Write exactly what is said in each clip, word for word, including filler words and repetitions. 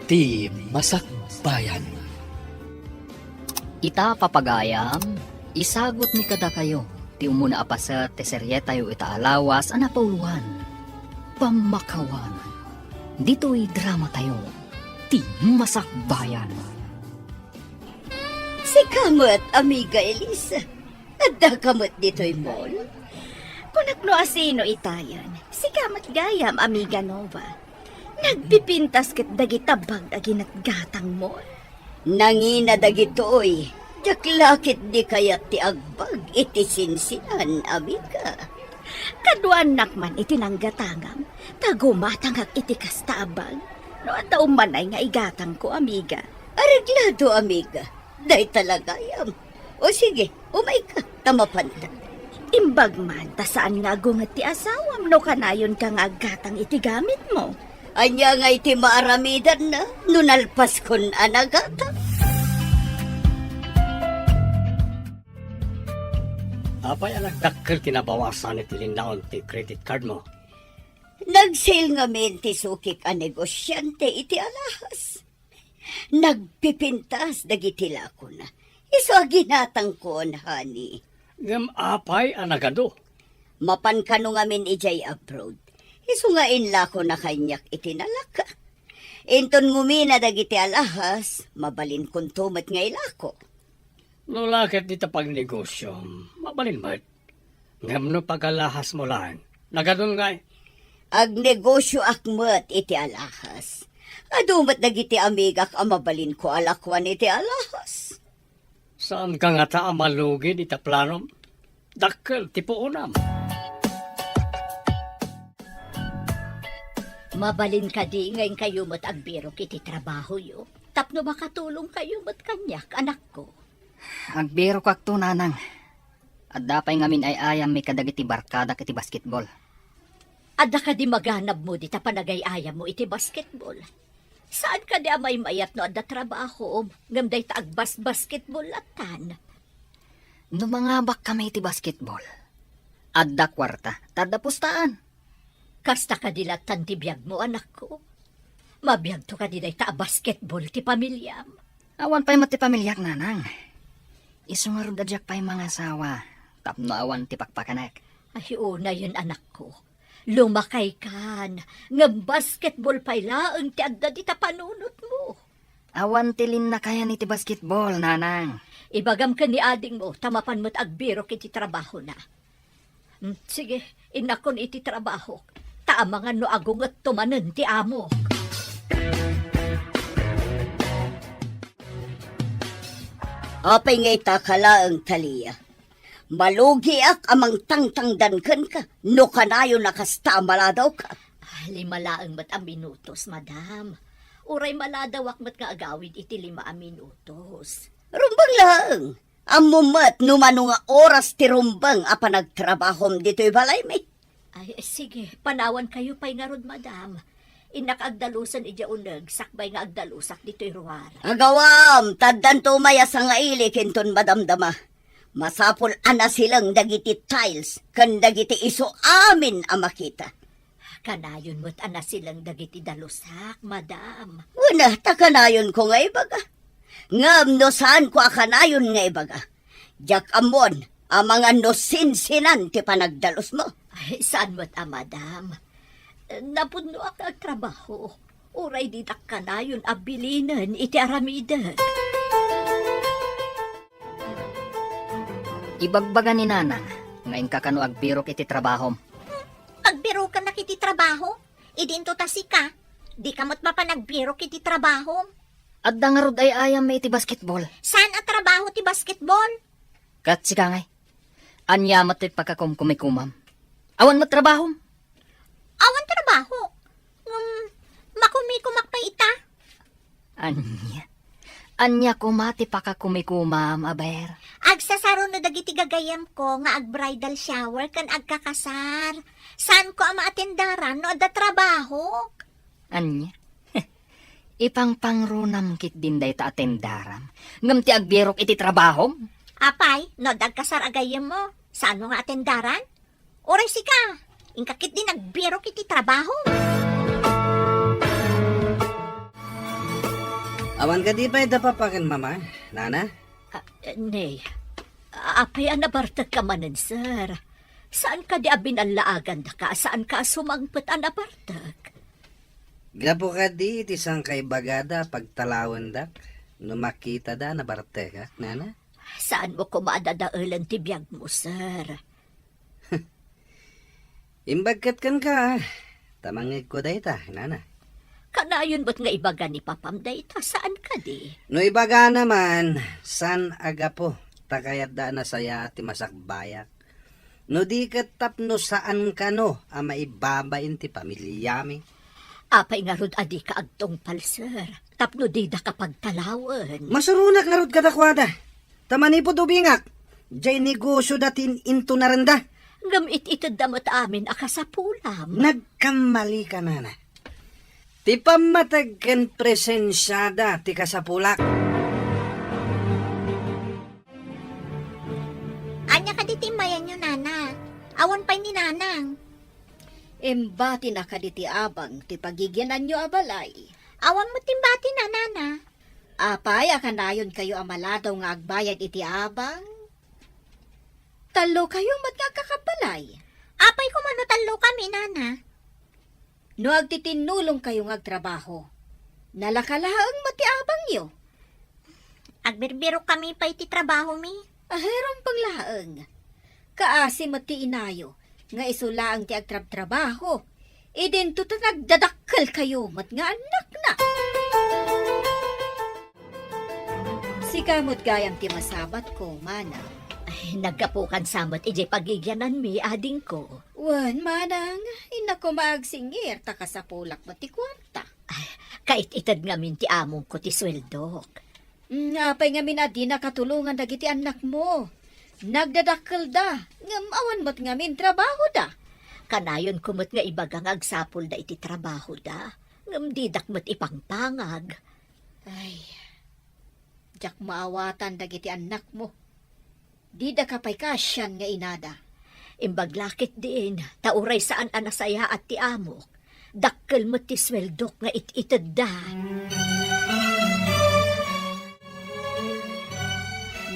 Ti Masakbayan. Ita, papagayam, isagut mi kadakayo ti umuna a paset ti serietayo ita a lawas a napauloan, Pammakawan. Ditoy dramatayo, Ti Masakbayan. Sika met, Amiga Elisa. Addaka met ditoy mall? Kunak no asino itayen. Sika met gayam, Amiga Nova. Nagpipintas ket dagita bag a ginatgatangmo. Nangina dagitoy. Diak la ketdi kayat ti agbag iti sinsinan, amiga. Kaduanak man iti nanggatangam, ta gumatangak iti kasta a bag. No adda ummanay nga igatangko, amiga. Areglado, amiga. Dayta la gayam. O sige, umayka, ta mapanta. Imbag man, ta saan nga agunget ti asawam no kanayonka nga aggatang iti gamitmo. Ania ngay ti maaramidanna no nalpaskon a nagatang? Apay a nagdakkel ti nabawasan iti linnaon ti credit cardmo? Nag-sale ngamin ti sukik a negosiante iti alahas. Nagpipintas dagiti lakona. Isu a ginatangkon, honey. Ngem apay a nagadu? Mapan kano ngamin idiay abroad. Isu nga inlakona kaniak iti nalaka. Inton ngumina dagiti alahas, mabalinkonto met nga ilako. No la ket dita pagnegosiom, mabalin met. Ngem no pagalahasmo laeng, nagadun ngay? Agnegosioak met iti alahas. Adu met dagiti amigak a mabalinko a lakuan iti alahas. Saanka ngata a malugi dita planom? Dakkel ti puonam. Mabalin kadi nga inkayo met agbirok iti trabahoyo tapno makatulongkayo met kaniak, anakko? Agbirokakto, nanang. Adda pay ngamin ay-ayammi kadagiti barkadak iti basketball. Adda kadi maganabmo dita panagay-ayammo iti basketball? Saan kadi a maymayat no adda trabahom, ngem dayta agbasbasketball lattan? No mangabakkami iti basketball, adda kuarta, ta adda pustaan. Kasta kadi lattan ti biagmo, anakko? Mabiagto kadi dayta a basketball ti pamiliam? Awan pay met ti pamiliak, nanang. Isu ngarud a diak pay mangasawa tapno awan ti pakpakanek. Ay, unayen, anakko. Lumakaykan, ngem basketball pay laeng ti adda dita panunotmo. Awan ti linnakayan iti basketball, nanang. Ibagam ken ni adingmo ta mapan met agbirok iti trabahona. Hmm, sige, innakon iti trabahok, ta amangan no agungetto manen ti amok. Apay nga ita ka laeng, Talia? Malugiak a mangtangtangdan kenka no kanayon a kasta a maladawka. Ah, lima laeng met a minutos, madam. Uray maladawak met nga agawid iti lima a minutos. Rumbeng laeng. Ammom met no mano nga oras ti rumbeng a panagtrabahom ditoy balaymi. Ay, sige, panawankayo pay ngarud, madam. Innak agdalusen idiay uneg, sakbay nga agdalusak ditoy ruar. Agawam, ta addanto umay a sangailik inton madamdama. Masapul a nasileng dagiti tiles ken dagiti isu amin a makita. Kanayon met a nasileng dagiti dalusak, madam. Wen, ta kanayonko nga ibaga. Ngem no saanko a kanayon nga ibaga, diak ammon amangan no sinsinan ti panagdalusmo. Ay, saan met a, madam. Napudnoak nga agtrabaho. Uray ditak kanayon a bilinen iti aramidek. Ibagbaga ni Nanang nga inka kano agbirok iti trabahom. Pagbirokannak iti trabaho? Idinto ta sika, dika met mapan agbirok iti trabahom. Adda ngarud ay-ayammi iti basketball. Saan a trabaho ti basketball? Ket sika ngay, ania met ti pakakumkumikumam? Awan met trabahom? Awan trabaho. Ngem, makumikumak pay ita. Ania? Ania koma ti pakakumikumam, aber? Agsasaro no dagiti gagayyemko nga ag-bridal shower ken agkakasar. Saanko a maatendaran no adda trabahok. Ania? Ipangpangrunam ketdin dayta atendaram, ngem ti agbirok iti trabahom? Apay, no adda agkasar a gayyemmo, saanmo nga atendaran? Uray sika, inka ketdi nagbirok iti trabaho. Awan kadi pay da papa ken mama, nana? Ah, eh, ne. Apay a nabartekka manen, sir? Saan kadi a binallaagandaka? Saanka a sumangpet a nabartek? Gapu kadi iti sangkaibagada a pagtalawendak no makitada a nabartekak, nana? Saanmo koma a dadaelen ti biagmo, sir. Imbag ket kenka, ta mangngegko dayta, nana. Kanayon met nga ibaga ni papam dayta, saan kadi? No ibagana man, saan a gapu ta kayatda a nasayaat ti masakbayak. No di ket tapno saan kano a maibabain ti pamiliami. Apay ngarud a dika agtungpal, sir, tapno didaka pagtalawen? Masuronak ngarud kadakuada. Ta manipud ubingak, diay negosio da ti in-, intunarenda. Ngem it-itedda met amin a kasapulam. Nagkammalika, nana. Ti pammateg ken presensiada ti kasapulak. Ania kadi ti immayanyo, nana? Awan pay ni nanang. Imbatina kadi ti abang ti pagigiananyo a balay? Awan met imbatina, nana. Apay a kanayonkayo a maladaw nga agbayad iti abang? Tallokayo met nga agkakabbalay. Apay koma no tallokami, nana? No agtitinnulongkayo nga agtrabaho, nalaka laeng met ti abangyo. Agbirbirok kami pay ti trabahomi. Ay, rumbeng laeng. Kaasi met ti inayo nga isu laeng ti agtrabtrabaho. Idinto ta nagdadakkelkayo met nga annakna. Sika met gayam ti masabatko, manang. Ay, naggapukan sa met idiay pagigiananmi, adingko. Wen, manang, innak koma agsingir, ta kasapulak met ti kuarta. Ay, kait-ited ngamin ti amongko ti sueldok. Mm, apay ngamin a di nakatulongan dagiti annakmo? Nagdadakkelda, ngem awan met ngamin trabahoda. Kanayonko met nga ibaga nga agsapulda iti trabahoda, ngem didak met ipangpangag. Ay, diak maawatan dagiti annakmo. Didaka pay kaasian nga inada. Imbag la ketdin, ta uray saan a nasayaat ti amok, dakkel met ti sueldok nga it-itedda.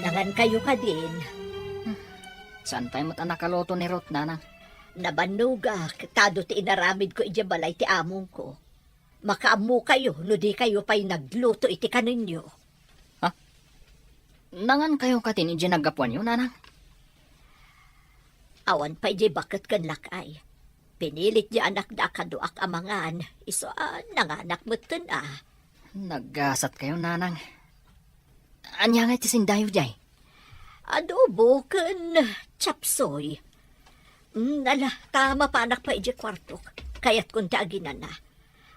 Nangankayo kadin. Saan pay met a nakaluto ni Ruth, nanang? Nabannogak, ta adu ti inaramidko idiay balay ti amongko. Makaammokayo no dikayo pay nagluto iti kanenyo. Ha? Nangankayo katin idiay naggapuanyo, nanang? Awan pay diay baket ken lak-ay. Pinilit diay anakda a kaduak a mangan, isu a nanganak metten a. Naggasatkayo, nanang. Ania ngay ti sindayo diay? Adobo ken chapsoy. Mm, ala, ta mapanak pay idiay kuartok. Kayatkon ti aginana.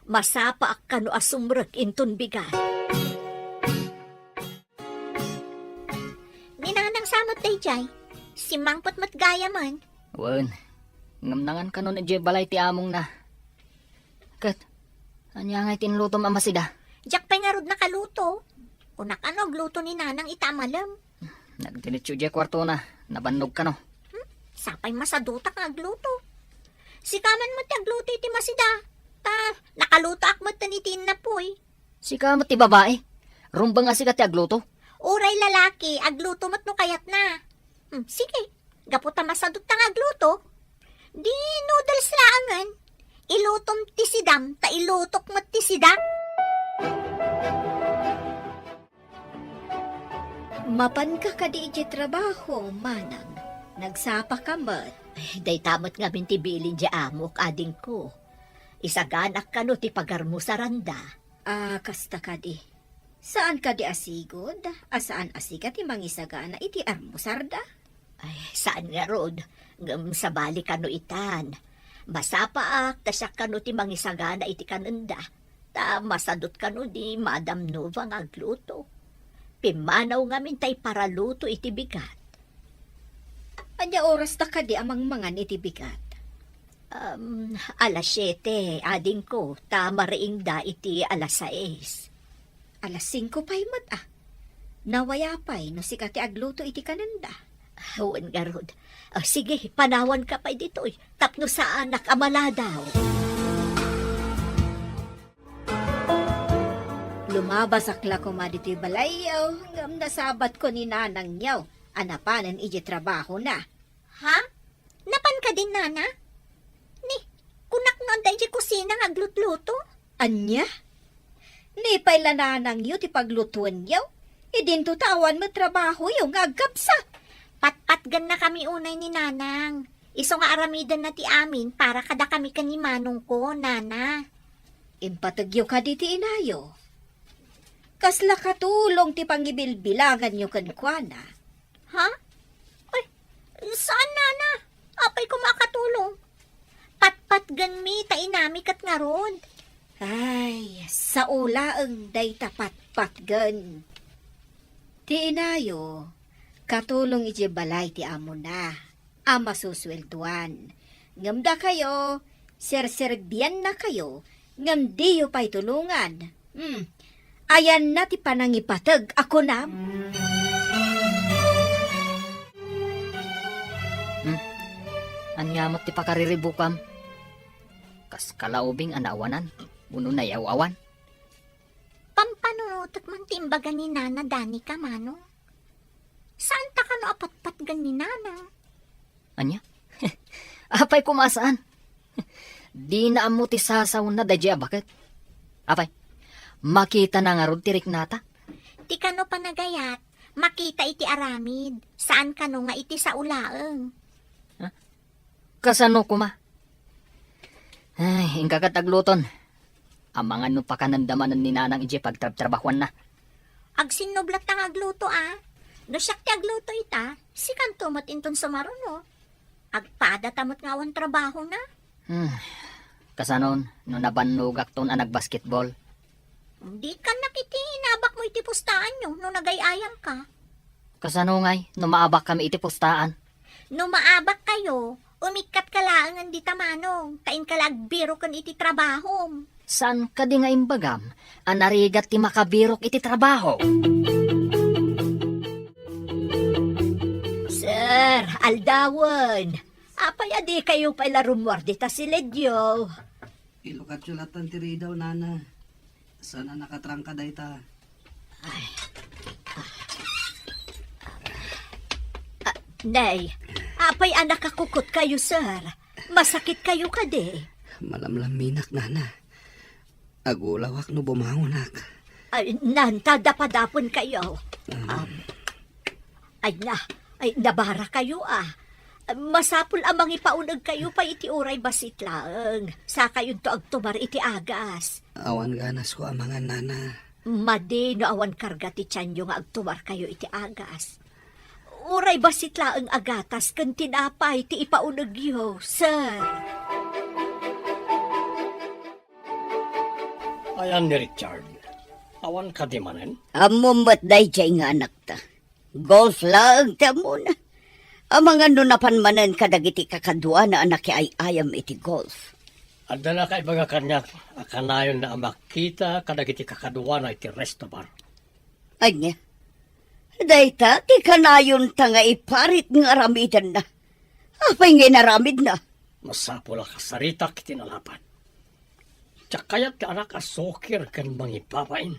Masapaak kano a sumrek inton bigat. Ni nanang sa met daydiay. Simmangpet met gayamen. Wen, ngem nangan kano idiay balay ti amongna. Ket, ania ngay ti inlutom a masida? Diak pay ngarud nakaluto. Kunak a no agluto ni nanang ita a malem. Nagdiretso idiay kuartona, nabannog kano. Hmm? Sapay masadutak nga agluto. Sika man met ti agluto iti masida. Ta, nakalutoak met iti innapoy. Sika met ti babai. Rumbeng a sika ti agluto. Uray lalaki, agluto met no kayatna. Hmm, sige. Gapu ta masadut ta nga agluto, di noodles laengen. Ilutom ti sidam, ta ilutok met ti sida. Mapanka kadi idiay trabaho, manang? Nagsapaka met. Ay, dayta met ngamin ti bilin diay amok, adingko. Isaganak kano ti pagarmusaranda. Ah, kasta kadi. Saan kadi a sigud a saan a sika ti mangisagana iti armusarda? Ay, saan ngarud, ngem sabali kano itan. Masapaak ta siak kano ti mangisagana iti kanenda. Ta masadut kano ni Madam Nova nga agluto. Pimmanaw ngamin ta iparaluto iti bigat. Ania oras ta kadi a mangmangan iti bigat? Um, alas siete, adingko, ta mariingda iti alas sais. Alas singko pay met, a. Nawaya pay no sika ti agluto iti kanenda. Wen ngarud. Ah, sige, panawanka pay ditoy, tapno saanak a maladaw. Lumabasak la koma ditoy balayyo, ngem nasabatko ni nanangyo a napanen idiay trabahona. Ha? Napan kadin, nana? Ni, kunak no adda idiay kusina nga aglutluto? Ania? Ni pay la nanangyo ti paglutuenyo? Idinto ta awan met trabahoyo nga agkabsat. Patpatgennakami unay ni nanang. Isu nga aramidenna ti amin para kadakami ken ni manongko, nana. Impategyo kadi ti inayo. Kasla katulong ti pangibilbilanganyo kenkuana. Ha? Ay, saan, nana? Apay koma a katulong? Patpatgenmi ta inami ket ngarud. Ay, sao laeng dayta patpatgen. Ti inayo, katulong idiay balay ti amona a masusueldoan. Ngem dakayo, serserbiannakayo, ngem diyo pay tulongan. Hmm. Ayanna ti panangipateg a kunam? Hmm? Ania met ti pakariribukam? Kas kalaubing a naawanan, wenno nayaw-awan? Pampanunotek man ti imbaga ni Nana Danica, Manong. Saanta kano a patpatgen ni Nana? Ania? Apay koma a saan? Dina ammo ti sasaona daydiay a baket. Apay, makitana ngarud ti riknata? Ti kano panagayat, makita iti aramid, saan kano nga iti sao laeng. Ha? Kasano koma? Ay, inka ket agluton. Amangan no pakanenda manen ni Nanang idiay pagtrabtrabahuanna. Agsinnublatta nga agluto, a. No siak ti agluto ita, sikanto met inton sumaruno. Agpadata met nga awan trabahona. Hmm. Kasanon, no nabannogakton a nagbasketball? Di kannak iti inabakmo iti pustaanyo no nagay-ayamka. Kasano ngay no maabakkami iti pustaan? No maabakkayo, umikkatka laengen dita, Manong, ta inka la agbiro ken iti trabahom. Saan kadi nga imbagam a narigat ti makabirok iti trabaho? Sir, aldawen. Apay a dikayo pay la rummuar dita siledyo? Ilukatyo latan ti ridaw, nana. Saan a nakatrangka dayta. Ay. Ah, ah, nay, apay a nakakukot kayo, sir? Masakit kayo kadi? Malamlaminak, nana. Agulawak no bumangonak. Ay, nanta, dapadapon kayo. Ah. Um, Ay na, ay, nabara kayo, a. Masapul a mangipauneg kayo pay iti uray bassit laeng. Sakayonto agtumar iti agas. Awan ganasko a mangan, nana. Madi no awan karga ti tianyo nga agtumar kayo iti agas. Uray bassit laeng a gatas ken tinapay ti ipaunegyo, sir. Ayan ni Richard. Awan kadi manen? Ammom met daydiay nga anakta. Golf laeng ti ammona. Amangan no napan manen kadagiti kakaduana a nakiay-ayam iti golf. Adda nakaibaga kaniak a kanayonna a makita kadagiti kakaduana iti resto bar. Ania? Dayta ti kanayonta nga iparit nga aramidenna. Apay nga inaramidna? Masapul a kasaritak iti nalapan. Diak kayat ti anak a sukir ken mangibabain.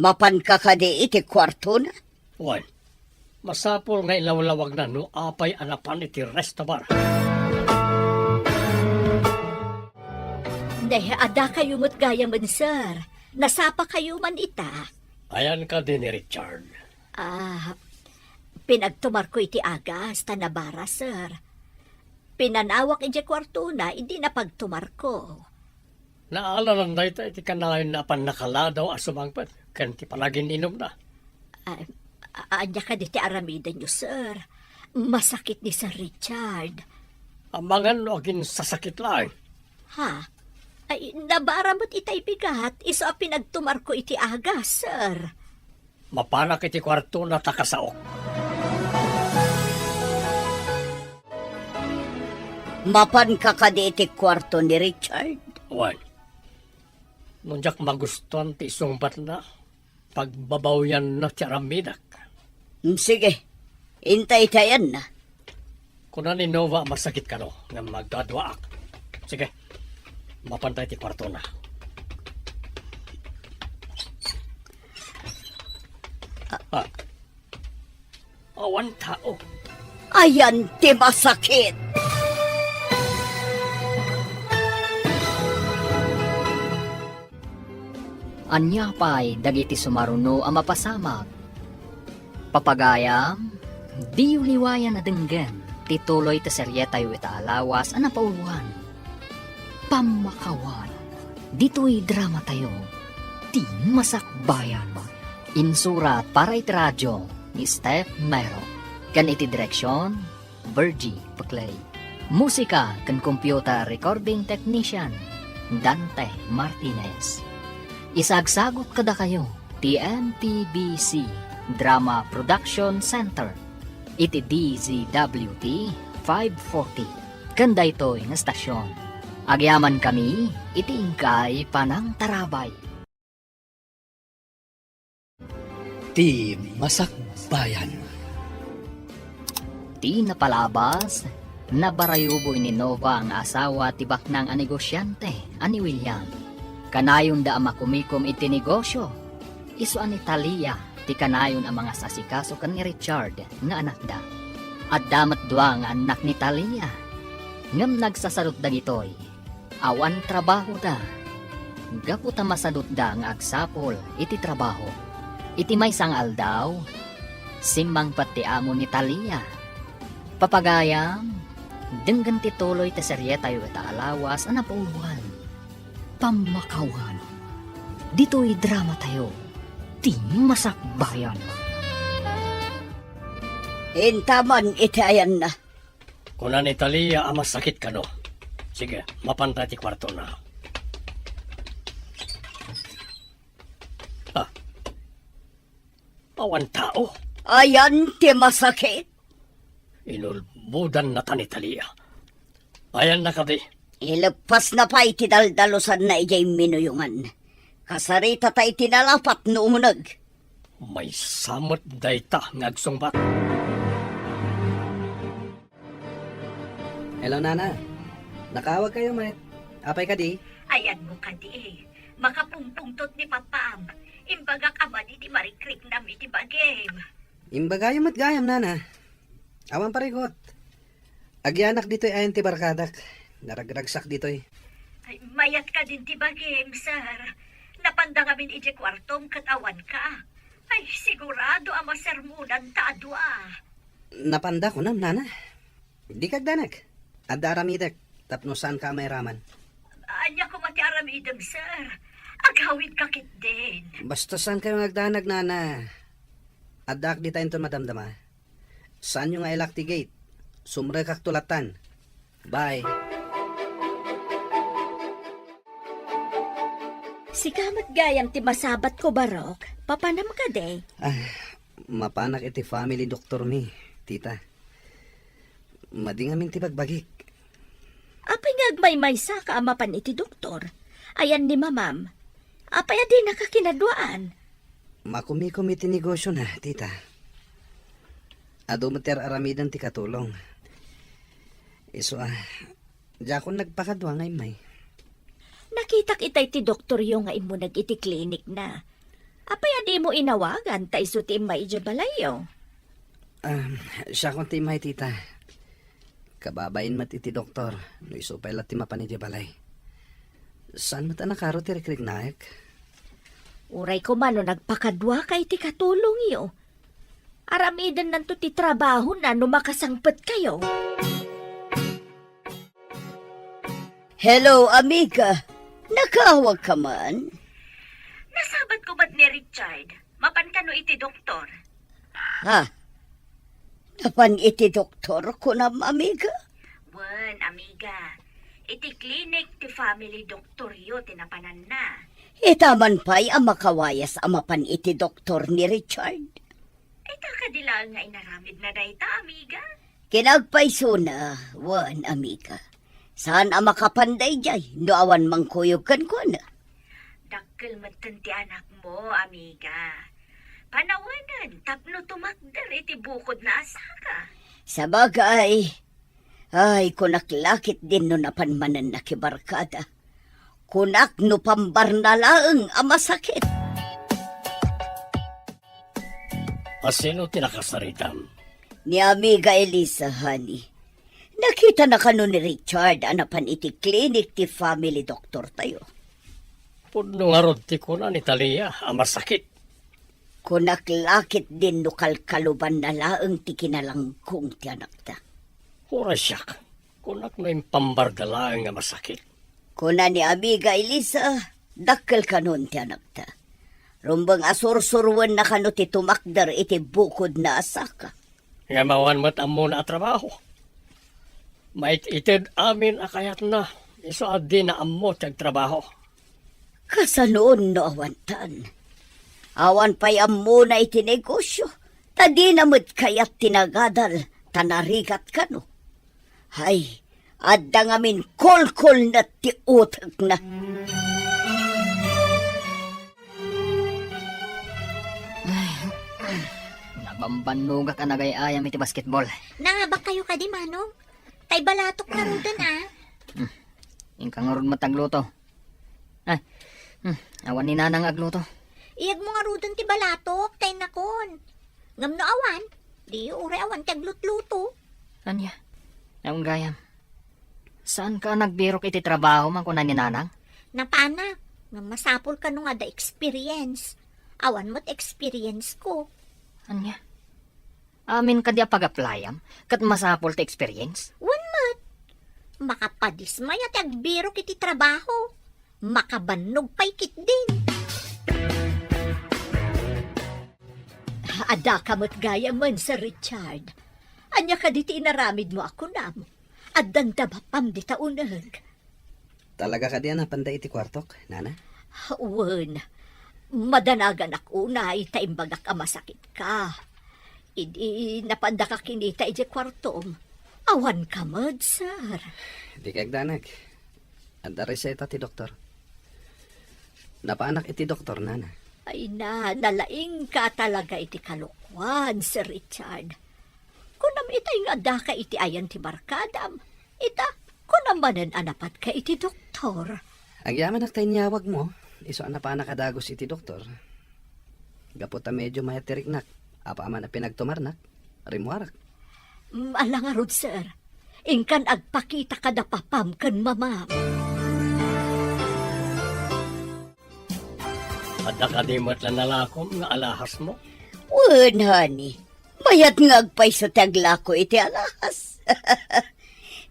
Mapanka kadi iti kuartona? Wen, masapul nga ilawlawagna no apay a napan iti resto bar. Ne, adda kayo met gayamen, sir. Nasapa kayo man ita. Ayan kadi ni Richard? Ah, pinagtumarko iti agas ta nabara, sir. Pinanawak idiay kuartona idi napagtumarko. Naalanan dayta iti kanayonna a pannakaladaw a sumangpet ken ti panagin-inumna. Ah, a-, ania kadi ti aramidenyo, sir? Masakit ni Sir Richard. Amangan no aginsasakit laeng. Ha? Ay, nabara met itay bigat, isu a pinagtumarko iti agas, sir. Mapanak iti kuartona ta kasaok. Mapanka kadi iti kuarto ni Richard? Wen. No diak magustuan ti isungbatna, pagbabawyanna ti aramidak. Mm, sige. Intaytayanna. Kuna ni Nova a masakit kano ngem agduaduaak. Sige, mapanta iti kuartona. Ah. Awan tao. Ayan ti masakit. Ania pay dagiti sumaruno a mapasamak? Papagayam, diyo liwayan a denggen ti tuloy ti serietayo ita a lawas a napauluan. Pammakawan. Ditoy dramatayo, Ti Masakbayan. Insurat para iti radio ni Steph Mero. Ken iti direksion, Virgie Paclay. Musika ken computer recording technician, Dante Martinez. Isagsagut kadakayo ti M P B C Drama Production Center iti D Z W T five forty. Ken daytoy nga estasion, agyamankami iti inkay panangtarabay. Ti Masakbayan. Ti napalabas, nabarayuboy ni Nova nga asawa ti baknang a negosiante a ni William. Kanayonda a makumikom iti negosio. Isu a ni Talia ti kanayon a mangasasikaso ken ni Richard nga anakda. Adda met dua nga annak ni Talia, ngem nagsasadut dagitoy. Awan trabahoda. Gapu ta masadutda nga agsapul iti trabaho. Iti maysa nga aldaw, simmangpet ti amo ni Talia. Papagayam, denggen ti tuloy ti serietayo ita a lawas a napauluan. Pammakawan. Ditoy dramatayo, Ti Masakbayan. Intaman iti ayanna. Kuna ni Talia a masakit kano. Sige, mapanta ti kuartona. Ah. Awan tao. Ayan ti masakit. Inulbodan na ta ni Talia. Ayan na kadi. Ileppasna pay ti daldalusanna idiay minuyongan. Kasarita ta iti nalapat no umuneg. Maysa met dayta nga agsungbat. Hello, Nana. Nakaawag kayo, met. Apay kadi? Ayanmo kadi. Makapungpungtot ni Papam. Imbagak a madi ti marikriknam iti bagim. Imbagayo met gayam, Nana. Awan parigot. Agyanak ditoy ayan ti barkadak. Naragragsak ditoy. Ay, mayat kadin ti bagim, sir. Napanda ngamin idiay kuartom ket awanka. Ay, sigurado a masermonan ta a dua. Napanda kunam, Nana. Dika agdanag. Adda aramidek tapno saanka a mairaman. Ania koma ti aramidem, sir? Agawidka ketdin. Basta saankayo nga agdanag, Nana. Addaak dita inton madamdama. Saanyo nga ilak ti gate. Sumrekakto lattan. Bye. Sika met gayam ti masabatko, Barok. Papanam kadi? Ah, mapanak iti family doctor mi, tita. Madi ngamin ti bagbagik. Apay nga agmaymaysaka a mapan iti doktor? Ayan ni mamam. Apay a dinaka kinaduaan? Makumikom iti negosiona, tita. Adu met ti ar-aramiden ti katulong. Isu a, diakon nagpakadua nga immay. Nakitak itay ti doktoryo nga immuneg iti klinikna. Apay a dimo inawagan ta isu ti immay idiay balayyo? Ah, siakon ti immay, tita. Kababain met iti doktor, no isu pay la ti mapan idiay balay. Saan met a nakaro ti rikriknaek? Uray koma no nagpakaduaka iti katulongyo. Aramidennanto ti trabahona no makasangpetkayo. Hello, amiga. Nakaawagka man? Nasabatko met ni Richard. Mapan kano iti doktor? Ha? Napan iti doktor, kunam, amiga? Wen, amiga. Iti klinik ti family doktoryo ti napananna. Ita man pay a makawayas a mapan iti doktor ni Richard. Ita kadi laeng nga inaramidna dayta, amiga? Kinagpaysona, wen, amiga. Saan a makapan daydiay no awan mangkuyog kenkuana. Dakkel metten ti anakmo, amiga. Panawanen tapno tumakder iti bukodna a saka. Sabagay, ay, kunak la ketdin no napan manen nakibarkada. Kunak no pambarna laeng a masakit. A sino ti nakasaritam? Ni Amiga Elisa, honey. Nakitana kano ni Richard a napan iti klinik ti family doctor tayo. Pudno ngarud ti kuna ni Talia a masakit. Kunak la ketdin no kalkalubanna laeng ti kinalangkong ti anakta. Uray siak, kunak no impambarda laeng nga masakit. Kuna ni Amiga Elisa, dakkel kanon ti anakta. Rumbeng a sursuroenna kano ti tumakder iti bukodna a saka. Ngem awan met ammona a trabaho. Mait-ited amin a kayatna, isu a dina ammo ti agtrabaho. Kasanoon no awantan? Awan pay ammona iti negosyo, ta dina met kayat ti nagadal, ta narigat kano. Hay, adda ngamin kolkolna ti utekna. Nabambannogak a nagay-ayam iti basketball. Nangabak kayo kadi, Manong? Tay balatok na ruden, ah. Hmm. Inka ngarud met agluto. Ay, hmm, awan ni Nanang agluto. Iyag mo ngaruden ti balatok, tay nakon. Ngem no awan, di uray awan ti aglutluto. Ania? Awan gayam. Saan ka nagbirok iti trabaho, man kuna ni Nanang? Napana, nga masapul kano nga da experience. Awan met experience ko. Ania? Amin kadi a pag-applyam, ket masapul ti experience? Wen met. Makapadismaya ti agbirok iti trabaho. Makabannog pay ketdin. Adda ka met gayamen, Sir Richard. Ania kadi ti inaramidmo a kunam? Addan da bapam dita uneg. Talaga kadi a napanda iti kuartok, Nana? Wen, madanaganak unay ta imbagak a masakitka. Idi napanda ka kinita idiay kuartom, awan ka met, sir. Di kagdanag. Adda reseta ti doktor. Napaanak iti doktor, Nana. Ay na, nalaing ka talaga iti kalokuan, Sir Richard. Kunam itay nga adda ka iti ayan ti barkadam. Ita, kunam manen a napatka iti doktor. Agyamanak ta inyawagmo, isu a napaanak a dagus iti doktor. Gapu ta medio mayat ti riknak, apaman a pinagtumarnak, rimmuarak. Mm, ala ngarud, sir. Inkan agpakita kada papam ken mamam. Adda kadi met la nalakom nga alahasmo? Wen, honey. Mayat nga agpayso ti aglako iti alahas.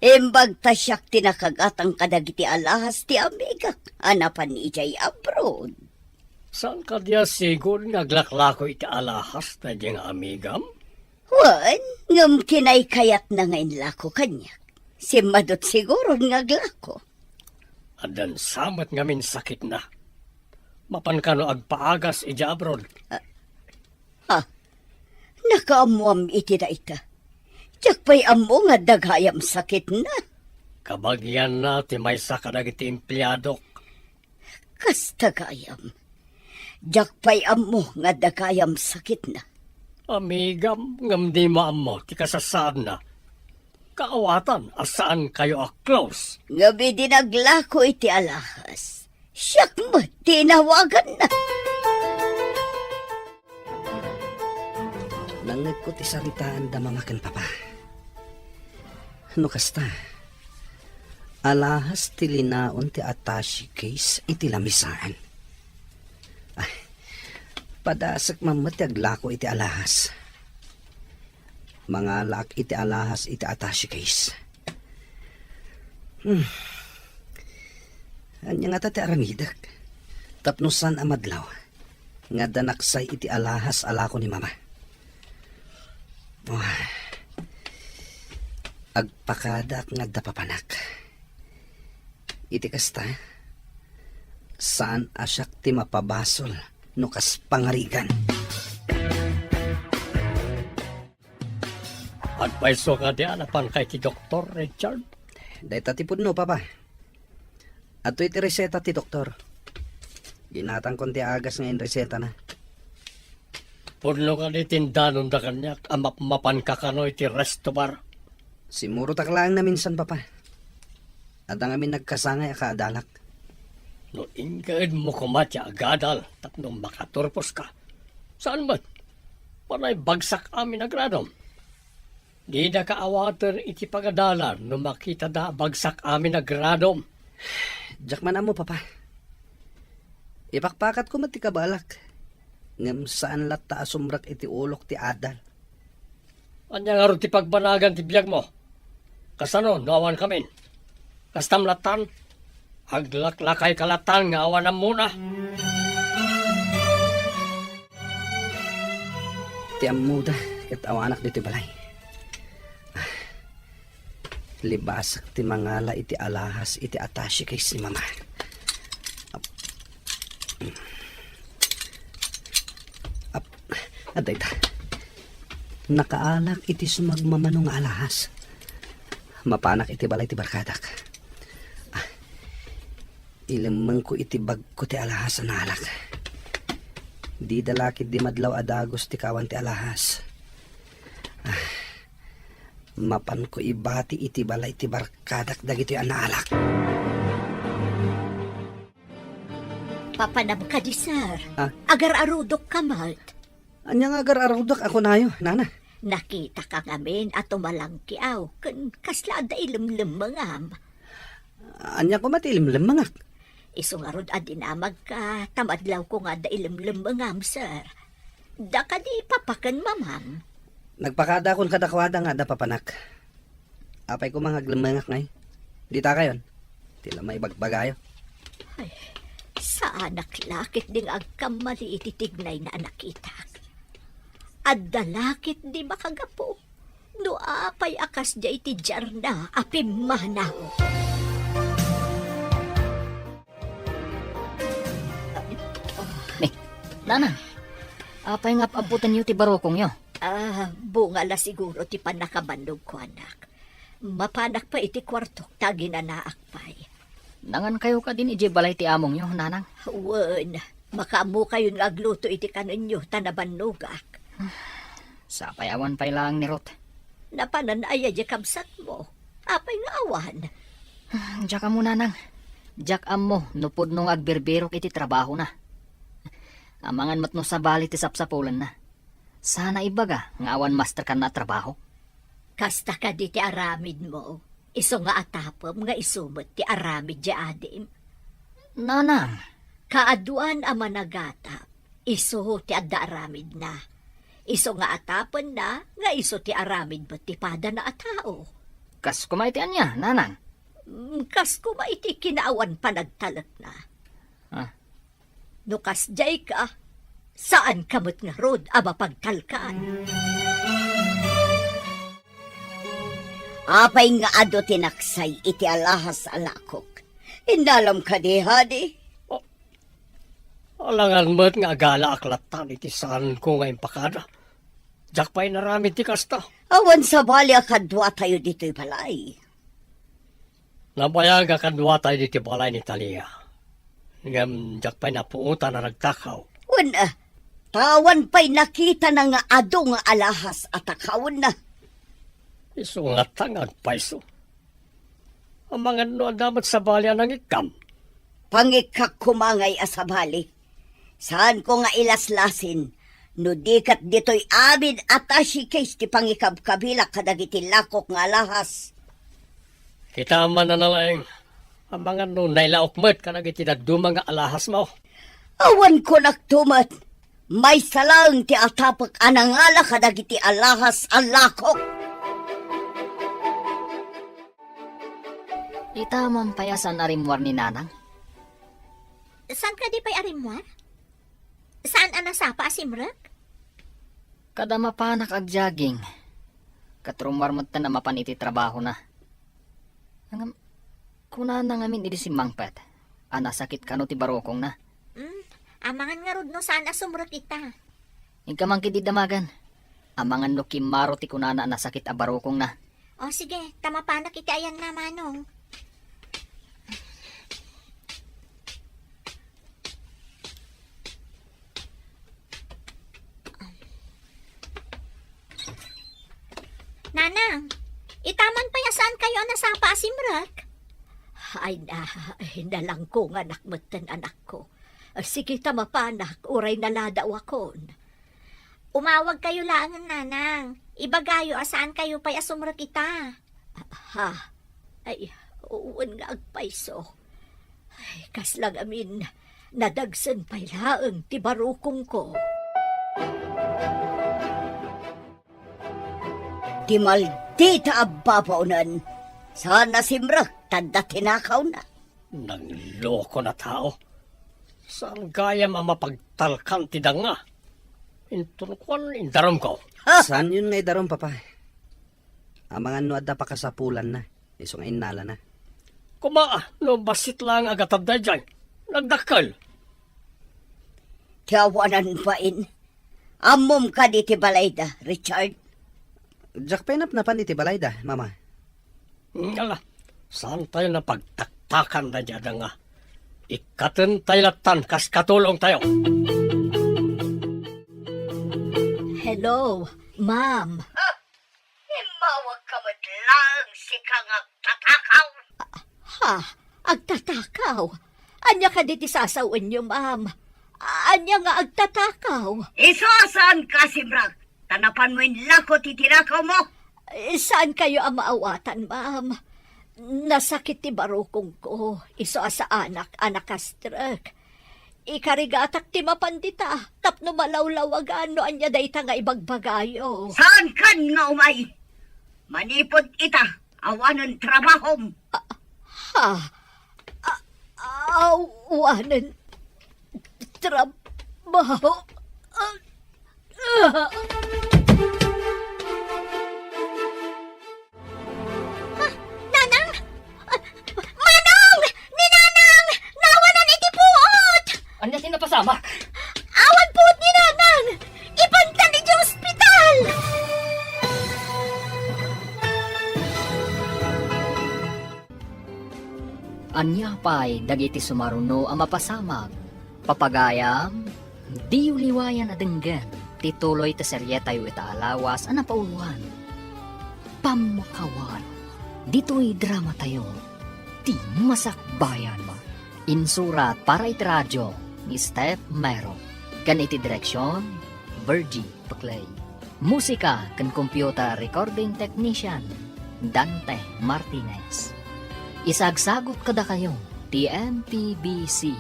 Imbag ta siak ti nakagatang kadagiti alahas ti amigak a napan idiay abroad. Saan kadi a sigud nga aglaklako iti alahas daydi nga amigam? Wen, ngem kinaykayatna nga inlako kaniak. Simmadut siguron nga aglako. Addan sa met ngamin sakitna. Mapan kano agpaagas idiay abroad? Ah, ha? Nakaammoam iti dayta. Diak pay ammo nga adda gayam sakitna. Kabagianna ti maysa kadagiti empleadok. Kasta gayam. Diak pay ammo nga adda gayam sakitna. Amigam, ngem dimo ammo ti kasasaadna. Kaawatan a saan kayo a close. Ngem idi naglako iti alahas, siak met ti inawaganna. Nangngegko ti saritaan da mama ken papa. No kasta, alahas ti linaon ti attache case iti lamisaan. Ay, padasek man met ti aglako iti alahas. Mangalaak iti alahas iti attache case. Hmm. Ania ngata ti aramidek? Tapno saan a madlaw nga adda naksay iti alahas a lako ni mama. Oh. Agpakadaak nga adda papanak. Iti kasta, saan a siak ti mapabasol no kas pangarigan. Agpayso kadi a napanka iti doktor, Richard? Dayta ti pudno, Papa. Adtoy ti reseta ti doktor. Ginatangkon ti agas nga inresetana. Pudno kadi ti indanonda kaniak a mapmapanka kano iti resto bar? Simmurotak laeng naminsan, Papa. Adda ngamin nagkasangay a kaadalak. No inkaedmo koma ti agadal tapno makaturposka, saan met? Panay bagsak amin a gradom. Didaka awaten iti pagadalan no makitada a bagsak amin a gradom. Diak man ammo, Papa. Ipakpakatko met ti kabaelak, ngem saan latta a sumrek iti ulok ti adal. Ania ngarud ti pagbanagan ti biagmo? Kasano no awan kamin? Kastam lattan? Aglaklakayka lattan nga awan ammona. Ti ammoda ket awanak ditoy balay. Ah, libasak ti mangala iti alahas iti attache case ni Mama. Ap-, ap-, adda ita. Nakaalak iti sumagmamano nga alahas. Mapanak iti balay ti barkadak. Ah, ilemmengko iti bagko ti alahas a naalak. Dida la ketdi madlaw a dagus ti kawan ti alahas. Ah, mapanko ibati iti balay ti barkadak dagitoy a naalak. Papanam kadi, sir? Ah? Agar-arudok ka met. Ania nga agar-arudok a kunayo, nana? Nakitaka ngamin a tumalangkiaw ken kasla adda ilemlemmengam. Ania koma ti ilemlemmengak? Isu ngarud a dinamagka, ta madlawko nga adda ilemlemmengam, sir. Da kadi papa ken mamam? Nagpakadakon kadakuada nga adda papanak. Apay koma nga aglemmengak ngay? Ditakayon. Ti la maibagbagayo. Ay, saanak la ketdi nga agkammali iti tignayna a nakitak. Adda la ketdi makagapu no apay a kasdiay ti diarna a pimmanaw. Ni, Nanang, apay nga ap-apputenyo ti barukongyo? Ah, bunga la siguro ti pannakabannogko, anak. Mapanak pay iti kuartok ta aginanaak pay. Nangankayo kadin idiay balay ti amongyo, Nanang? Wen, makaammokayon nga agluto iti kanenyo ta nabannogak. Sapay awan pay laeng ni Ruth. Napanan aya diay kabsatmo? Apay nga awan? Diak ammo, Nanang. Diak ammo no pudno nga agbirbirok iti trabahona. Amangan met no sabali ti sapsapulenna. Saan a ibaga nga awan master kanna a trabaho? Kasta kadi ti aramidmo, isu nga atapem nga isu met ti aramid diay adim? Nanang. Kaaduan a managatap, isu ti adda aramidna. Isu nga atapenna nga isu ti aramid met ti padana a tao. Kas koma iti ania, Nanang? Mm, kas koma iti kinaawan panagtalekna. Ah. No kasdiay ka, saanka met ngarud a mapagtalkan. Apay nga adu ti naksay iti alahas a lakok? Innalam kadi, Hadi? Oh, alangan met nga agalaak lattan iti saanko nga impakada. Diak pay naramid ti kasta. Awan sabali a kaduatayo ditoy balay. Nabayag a kaduatayo ditoy balay ni Talia. Ngem diak pay napuotan a nagtakaw. Wen, ah, ta awan pay nakitana nga adu nga alahas a takawenna. Isu ngata nga agpayso. Amangan no adda met sabali a nangikkam? Pangikkak koma ngay a sabali. Saanko nga ilaslasin no di ket ditoy amin a attache case ti pangikabkabilak kadagiti lakok nga alahas. Kitaem man a nalaing, amangan no nailaok met kadagiti dadduma nga alahasmo. Awan kunakto met, maysa laeng ti atapek a nangala kadagiti alahas a lakok. Ita man pay a saan a rimmuar ni Nanang? Saan kadi pay a rimmuar? Saan a nasapa a simrek? Kada mapanak agjaging, ket rummuar metten a mapan iti trabahona. Ngem, kunana ngamin idi simmangpet a nasakit kano ti barukongna. Mm, amangan ngarud no saan a sumrek ita. Inka man ketdi damagan. Amangan no kimmaro ti kunana a nasakit a barukongna. O, sige, ta mapanak iti ayanna, Manong. Nanang, ita man pay a saankayo a nasapa a simrek? Ay na, nalangkonganak metten, anakko. Sige ta mapanak, uray naladawakon. Umawagkayo laengen, Nanang. Ibagayo a saankayo pay a sumrek ita. Ha? Ay, wen nga agpayso. Ay, kasla ngamin, nadagsen pay laeng ti barukongko. Ti maldita a babaonen, saan a simrek ta adda tinakawna. Nangloko na tao. Saan gayam a mapagtalkan ti danga? Inton kuan, indarumko. Ha? Saanyon nga idarum, Papa? Amangan no adda pakasapulanna, isu nga innalana. Koma, no bassit laeng a gatad daydiay, nagdakkel. Ti awanan bain. Ammom kadi ti balayda, Richard? Diak pay napnapan iti balayda, Mama. Ala, saantayo a pagtaktakan daydiay a danga. Ikkatentayo lattan kas katulongtayo. Hello, ma'am. Immawagka met laeng, sika nga agtatakaw. Ha? Agtatakaw? Ania kadi ti sasawenyo, ma'am? Ania nga agtatakaw? Isu a saanka a simrek, ta napanmo inlako ti tinakawmo. Eh, saankayo a maawatan, ma'am. Nasakit ti barukongko, isu a saanak a nakastrek. Ikarigatak ti mapan dita, tapno malawlawagan no ania dayta nga ibagbagayo. Saankan nga umay? Manipud ita, awanen trabahom. Ah, ha? Ah, awanen trabaho? Ah, ah. Ah, Nanang! Ah, Manong! Ni Nanang! Nawanan iti puot! Ania ti napasamak? Awan puot ni Nanang! Ipantan iti ospital! Ania pay dagiti sumaruno a mapasamak? Papagayam, diyo liwayan a denggen ti tuloy ti serietayo ita a lawas a napauloan, Pammakawan. Ditoy dramatayo, Ti Masakbayan. Insurat para iti radio ni Steph Mero, ken iti direksion, Virgie Peclay. Musika ken computer recording technician, Dante Martinez. Isagsagut kadakayo ti M P B C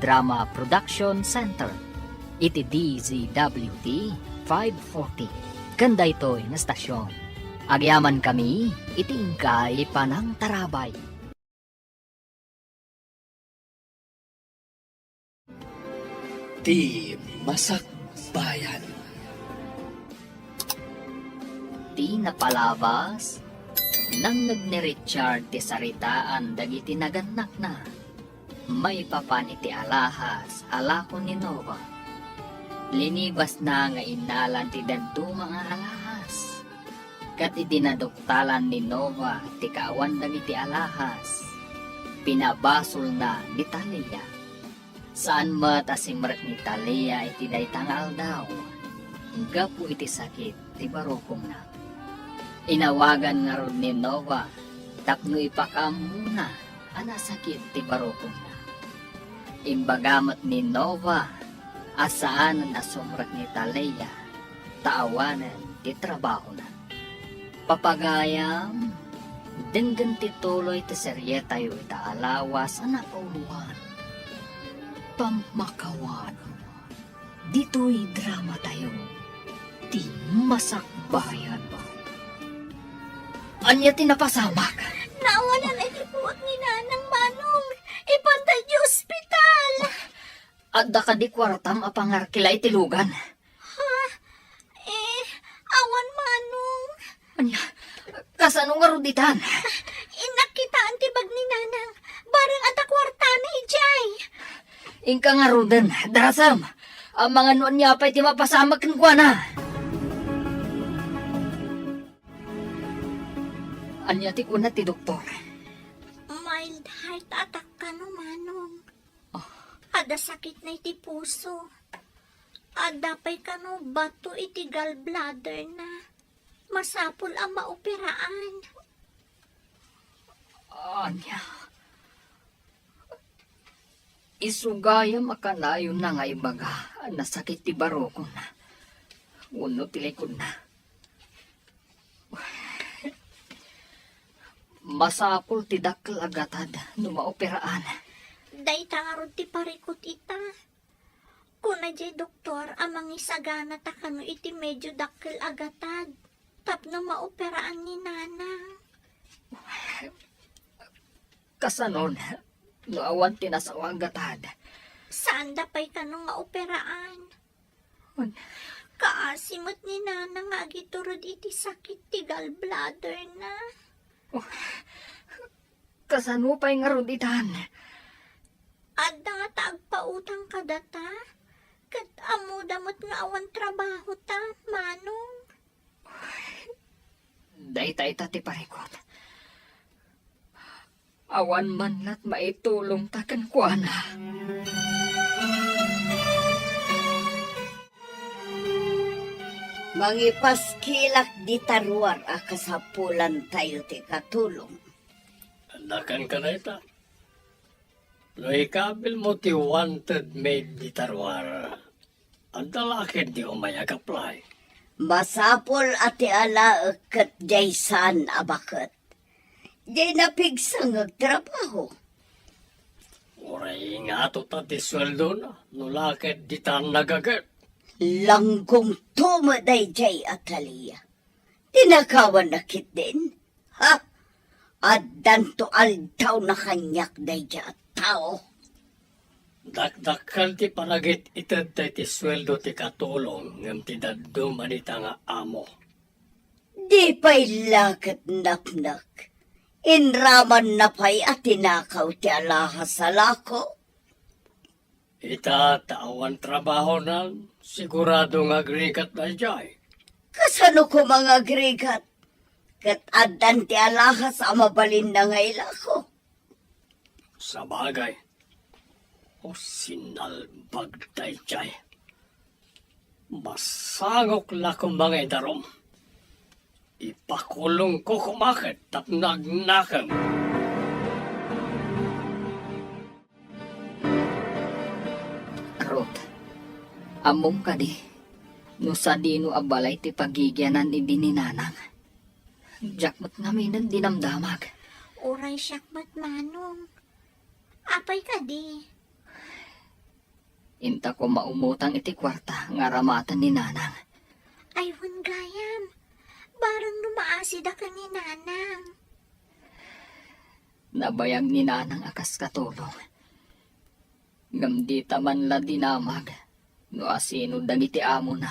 Drama Production Center iti D Z W T five forty ken daytoy nga stasyon. Agyamankami iti inkay panangtarabay. Ti Masakbayan. Ti napalabas, nangngeg ni Richard ti saritaan dagiti nagannakna maipapan iti alahas a lako ni Nova. Linibasna nga innalan ti dadduma nga alahas. Ket idi naduktalan ni Nova ti kaawan dagiti alahas, pinabasolna ni Talia. Saan met a simrek ni Talia iti dayta nga aldaw gapu iti sakit ti barukongna. Inawagan ngarud ni Nova tapno ipakaammona a nasakit ti barukongna. Imbaga met ni Nova a saanen a sumrek ni Talia ta awanen ti trabahona. Papagayam, denggen ti tuloy ti serietayo ita a lawas a napauloan, Pammakawan. Ditoy dramatayo, Ti Masakbayan. Ania ti napasamak? Nawanan iti puot ni Nanang, Manong. Ipanta iti ospital. Adda kadi kuartam a pangarkila iti lugan? Ha? Eh, awan, Manong. Ania? Kasano ngarud ditan? Innak kitaan ti bag ni Nanang. Bareng adda kuartana idiay. Inka ngaruden, darasem. Amangan no ania pay ti mapasamak kenkuana. Ania ti kuna ti doktor? Mild heart attack kano, Manong. Ah. Adda sakitna iti puso. Adda pay kano bato iti gallbladderna. Masapul a maoperaan. Ania? Isu gayam a kanayonna nga ibaga a nasakit ti barukonna. wenno ti likudna. Masapul ti dakkel a gatad no maoperaan. Dayta ngarud ti parikut ita. Kuna diay doktor a mangisagana ta kano iti medyo dakkel a gatad tapno maoperaan ni Nanang. Kasanon, no awan ti nasao a gatad? Saanda pay kano nga operaan. Kaasi met ni Nanang nga agiturod iti sakit ti gallbladder na. Oh, kasano pay ngarud itan? Adda nga ta agpautang kadata, ket ammoda met nga awan trabaho ta, Manong. Dayta ita ti parikut. Awan man lat maitulongta kenkuana. Mangipaskilak dita ruar a kasapulantayo ti katulong. Anda kan ka dayta? No ikabilmo ti wanted maid dita ruar, adda la ketdi umay ag-apply? Masapul a ti alaek ket diay saan a baket. Diay napigsa nga agtrabaho. Uray ingato ta ti sueldona, no la ketdi ta nagaget. Langgongto met daydiay, Atalia. Tinakawanna ketdin? Ha? Addanto aldaw na kaniak daydiay a tao. Dakdakkel ti panagit-itedta iti sueldo ti katulong ngem ti dadduma dita nga amo. Di pay la ket napnek. Inramanna pay a tinakaw ti alahas a lako. Ita ta awan trabahonan, sigurado nga agrigat daydiay. Kasano koma nga agrigat? Ket addan ti alahas a mabalinna nga ilako. Sabagay, o sinalbag daydiay. Masangok la koma nga idarum. Ipakulongko koma ket tapno agnakem. Ruth, ammom kadi no sadino a balay ti pagigianan idi ni Nanang? Diak met ngamin dinamdamag. Uray siak met, Manong. Apay kadi? Inta koma umutang iti kuarta nga aramaten ni Nanang. Ay, wen gayam. Bareng no maasida ken ni Nanang. Nabayag ni Nanang a kas katulong. Ngem dita man la dinamag no asino dagiti amona,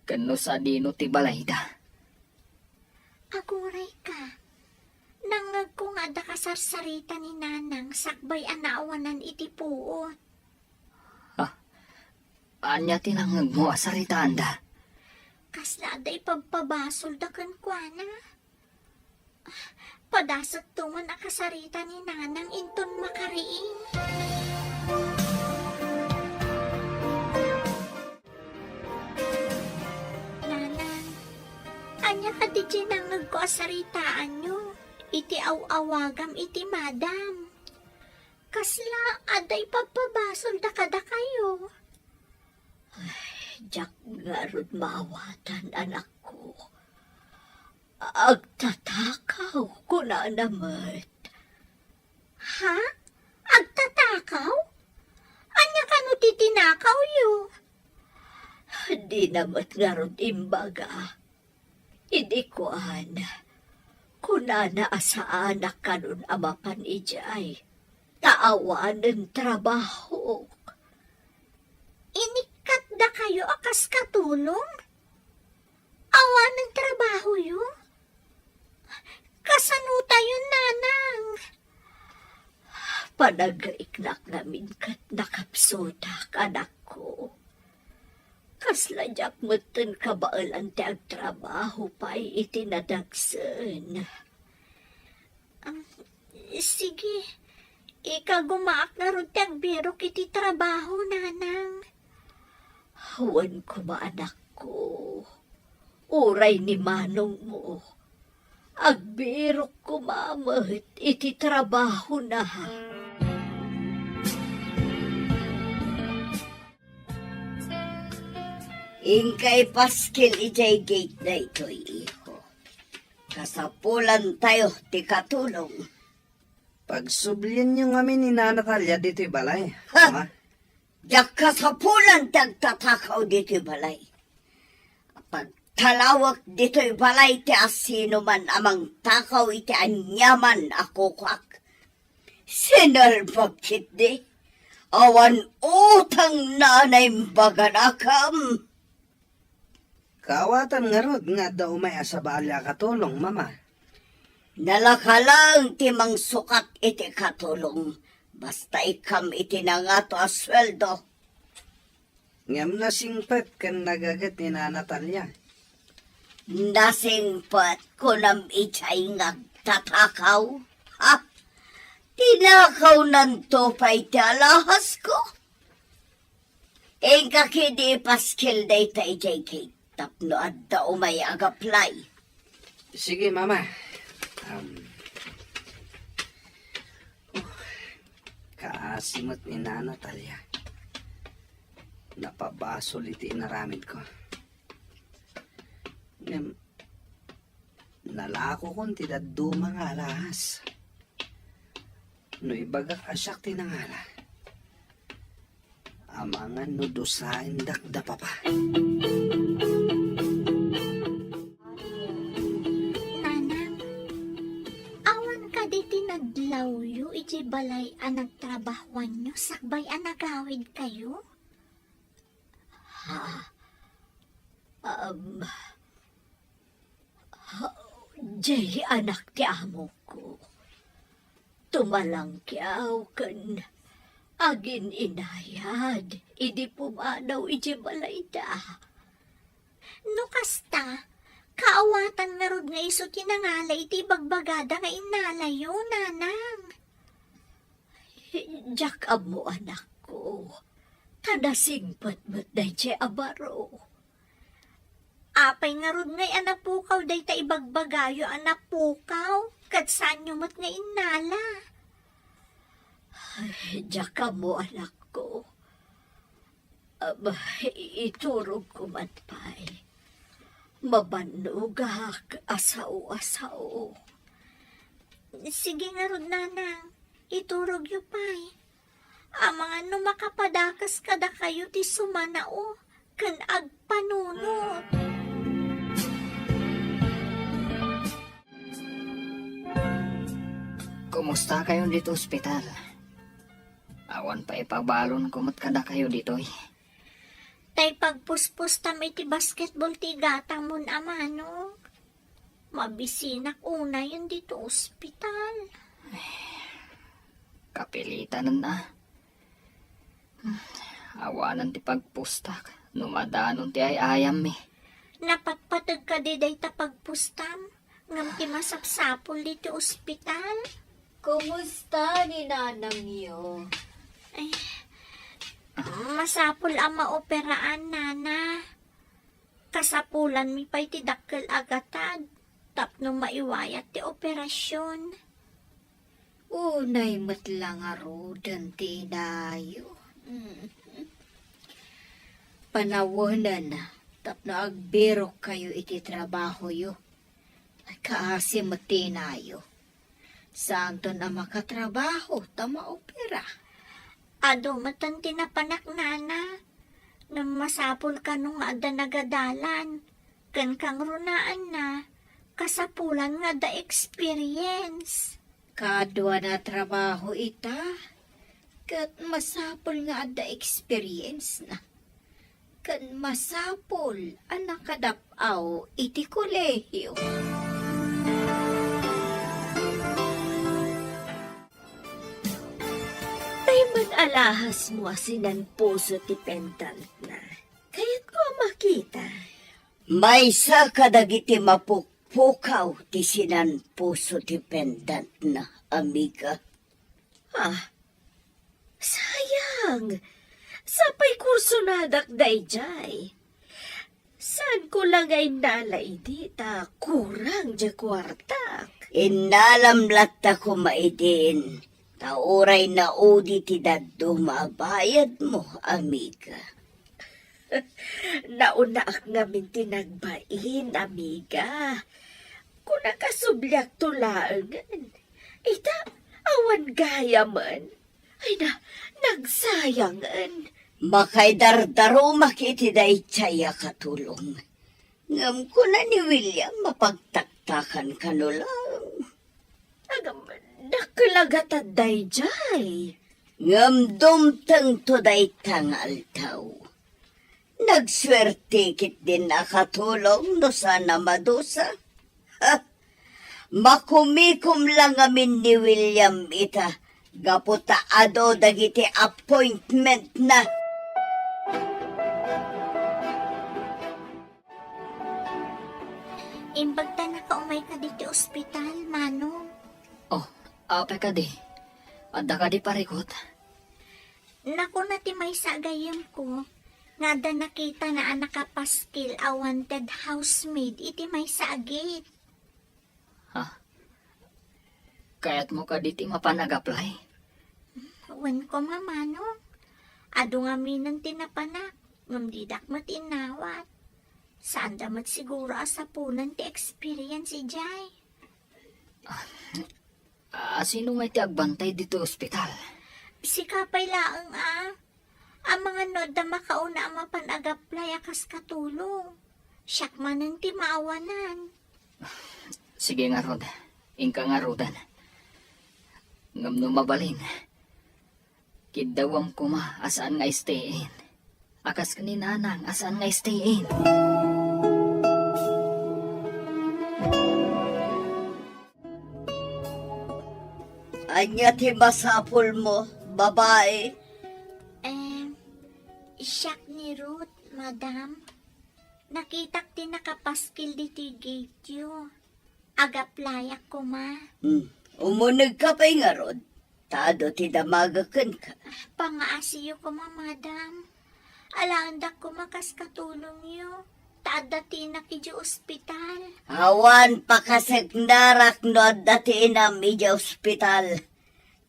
ken no sadino ti balayda. Agurayka, nangngegko nga adda kasarsarita ni Nanang sakbay a naawanan iti puot. Ah, ania ti nangngegmo a saritaanda? Kasla adda ipabpabasolda kenkuana. Padasekto man a kasarita ni Nanang inton makariing. Nanang, ania kadi ti nangngegko a saritaanyo iti aw-awagam iti madam? Kasla adda ipabpabasolda kadakayo? Ay, diak ngarud maawatan, anakko. Agtatakaw, kunana met. Ha? Agtatakaw? Ania kano ti tinakawyo? Dina met ngarud imbaga. Idi kuan, kunana a saanak kanon a mapan idiay, ta awanen trabahok. Inikkatdakayo a kas katulong? Awanen trabahoyo? Kasano tayon, Nanang? Panaggaiknak ngamin ket nakapsutak, anakko. Kasla diak metten kabaelan ti agtrabaho pay iti nadagsen. Am, sige, ikagumaak ngarud ti agbirok iti trabaho, Nanang. Wen koma, anakko, uray ni manongmo, agbirok koma met iti trabahona. Inka ipaskil idiay gate daytoy, iho. Kasapulantayo ti katulong. Pagsublienyo ngamin ni Nana Talia ditoy balay, Ha? Ama. Diak kasapulan ti agtatakaw ditoy balay. Pagtalawek ditoy balay ti asinoman a mangtakaw iti aniaman a kukuak. Sinalbag ketdi. Awan utang na naimbaganakem. Kaawatan ngarud nga adda umay a sabali a katulong, Mama. Nalaka laeng ti mangsukat iti katulong, basta ikkam iti nangato a sueldo. Ngem nasingpet ken nagaget ni Nana Talia. Nasingpet, kunam idiay nga agtatakaw? Ha? Tinakawnanto pay ti alahasko? Inka ketdi ipaskil dayta idiay gate tapno adda umay agaplay. Sige, Mama. Um, oh, kaasi met ni Nana Talia. Napabasol iti inaramidko. Ngem, nalakokon ti dadduma nga alahas. No ibagak a siak ti nangala, amangan no dusaendak da papa. Nanang, awan kadi ti nadlawyo iti balay a nagtrabahoanyo sakbay a nagawidkayo? Ha? Um, ha, diay anak ti amoko. Tumalangkiaw ken agin-inayad idi pumanaw idiay balayda. No kasta, kaawatan ngarud nga isu ti nangala iti ibagbagada nga innalayo, Nanang. Diak ammo, anakko, ta nasingpet met daydiay a baro. Apay ngarud ngay a napukaw dayta ibagbagayo a napukaw, ket saanyo met nga innala? Ay, diak ammo, anakko. Aba, iturogko man pay. Mabannogak a sao a sao. Sige ngarud, Nanang, iturogyo pay. Amangan no makapadakes kadakayo ti sumanao ken agpanunot. Kumusta kayo dito ospital? Awan pay ipabalonko met kadakayo ditoy. Tay pagpuspustam iti basketball ti igatangmon a manok. Mabisinak unayen dito ospital. Ay, kapilitanen a. Hmm, awanan ti pagpustak no madanon ti ay-ayammi. Napatpateg kadi dayta pagpustam? Ngem ti masapsapul ditoy ospital? Kumusta ni nanangyo? Ay, masapul a maoperaan, Nana. Kasapulanmi pay ti dakkel a gatad tapno maiwayat ti operasion. Unay met la ngaruden ti inayo. Mm. Panawenen tapno agbirokkayo iti trabahoyo. Kaasi met ti inayo. Saanton a makatrabaho ta maopera. Adu metten ti napanak, Nana. Ngem masapul kano nga adda nagadalan. Ken kangrunaanna, kasapulan nga adda experience. Kaduana a trabaho ita, ket masapul nga adda experience na. Ken masapul a nakadap-aw iti kolehio. Tay man alahasmo a sinan puso ti pendantna. Kayatko a makita. Maysa kadagiti mapukpukaw ti sinan puso ti pendantna, amiga. Ah, sayang! Sapay kursonadak daydiay. Saanko la nga innala idi ta kurang diay kuartak. Innalam latta koma idin, ta uray naudi ti dadduma a bayadmo, amiga. Naunaak ngamin ti nagbain, amiga. Kuna kasubliakto laengen. Ita, awan gayamen. Ay na, nagsayangen. Makaidardarumak iti daydiay a katulong. Ngem kuna ni William, mapagtaktakan kano laeng. Agam, dakkel a gatad daydiay. Ngem dumtengto dayta nga aldaw. Nagsuerte ketdin a katulong no saan a madusa. Ha! Makumikom la ngamin ni William ita gapu ta adu dagiti appointmentna. Imbag ta nakaumayka ditoy ospital, Manong. Oh, apay kadi? Adda kadi parikut? Nakuna ti maysa a gayyemko nga adda nakitana a nakapaskil a wanted housemaid iti maysa a gate. Ha? Kayatmo kadi ti mapan ag-apply? Wen koma, Manong. Adu ngaminen ti napanak, ngem didak met innawat. Saanda met siguro a sapunen ti experience idiay. A, sino ngay ti agbantay ditoy ospital? Sika pay laeng a. Amangan no adda makauna a mapan ag-apply a kas katulong. Siak manen ti maawanan. Sige ngarud, inka ngaruden. Ngem no mabalin, kiddawam koma a saan nga stay in. A kas ken ni Nanang a saan nga stay in. Ania ti masapulmo, babai? Em, siak ni Ruth, madam. Nakitak ti nakapaskil ditoy gateyo. Ag-applyak koma. Hmm. Umunegka pay ngarud, ta adu ti damagek kenka. Pangaasiyo koma, madam. Alaendak koma kas katulongyo, ta adda tinak idiay ospital. Awan pakaseknarak no adda tinam idiay ospital.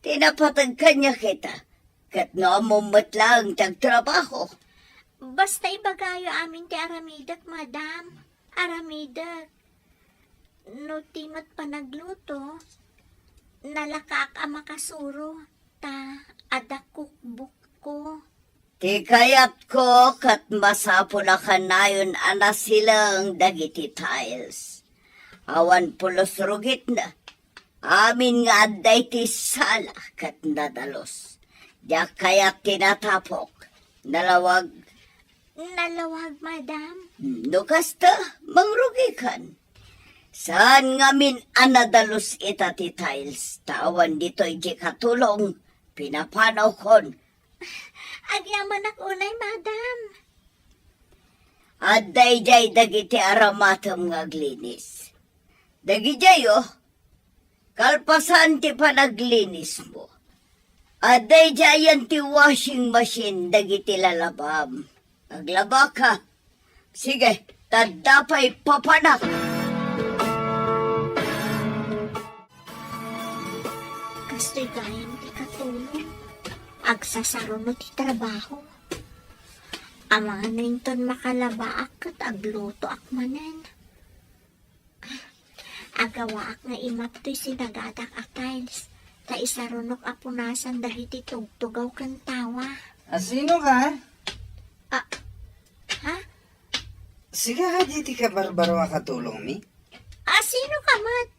Ti napateg kaniak ita, ket no ammom met laeng ti agtrabaho. Basta ibagayo amin ti aramidek, madam. Aramidek. No ti met panagluto, nalakaak a makasuro, ta adda cookbookko. Ti kayatko ket masapul a kanayon a nasileng dagiti tiles. Awan pulos rugitna. Amin nga adda iti sala ket nadalus. Diak kayat ti natapok. Nalawag. Nalawag, madam. No kasta, mangrugikan. Saan ngamin a nadalus ita ti tiles, ta awan ditoy ti katulong, pinapanawkon. Agyamanak unay, madam. Adda idiay dagiti aramatem nga aglinis. Dagidiay, oh. Kalpasan ti panaglinismo, adda idiayen ti washing machine dagiti lalabam. Aglabaka. Sige, tadda pay papanak. Kastoy gayam ti katulong. Agsasaruno ti trabaho. Amangan no inton makalabaak ket aglutoak manen. Agawaak nga imap toy sinagadak a tiles, ta isarunok a punasan dagiti tugtugaw ken tawa. A, sino ka? A, ha? Sika kadi ti kabarbaro a katulongmi? A, sino ka met?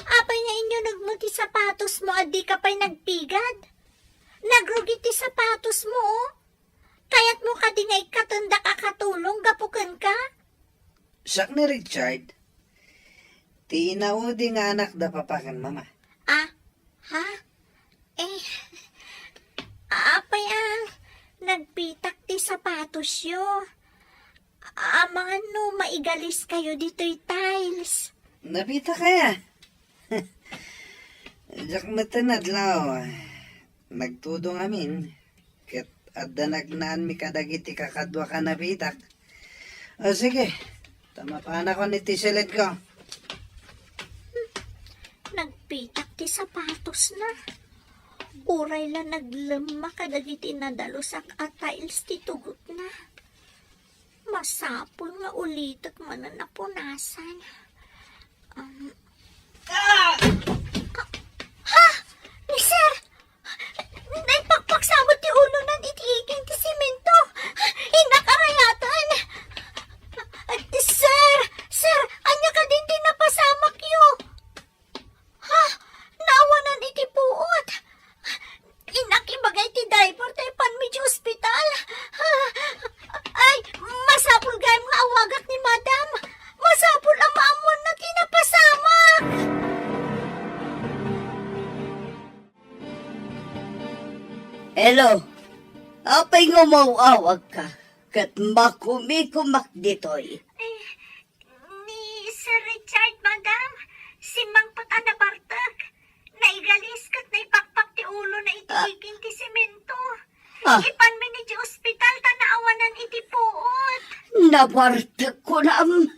Apay nga inyunegmo ti sapatosmo a dika pay nagpigad? Nagrugi ti sapatosmo, oh. Kayatmo kadi nga ikkatendak a katulong gapu kenka? Siak ni Richard. Ti inaudi nga anak da papa ken mama. Ah, ha? Eh, apay a nagpitak ti sapatosyo? Amangan no maigaliskayo ditoy tiles. Napitak aya? Diak met adlaw. Nagtudong amin. Ket adda nagnaanmi kadagiti kakaduak a napitak. O, sige, ta mapanakon iti siledko. Nagpitak ti sapatosna. Uray la naglemma kadagiti nadalusak a tiles ti tugotna. Masapul nga ulitek manen a punasan. Um, ah! Ha? Ni Sir? Naipakpaksamot ti ulonan iti iging ti semento. Innak a rayaten. Sir! Sir! Ania kadin ti napasamakyo? Ha? Naawanan iti puot. Innak ibaga iti driver ta ipanmi iti ospital. Ay, masapul gayam nga awagak ni Madam. Masapul a maammuanna ti napasamak. Hello. Apay nga umaw-awagka? Ket makumikumak ditoy. Eh, ni Sir Richard, Madam, simmangpet a nabartek. Naigalis ket naipakpak ti ulona iti Ah. iging ti semento. Ah. Ipanmi iti ospital ta naawanan iti puot. Nabartek kunam.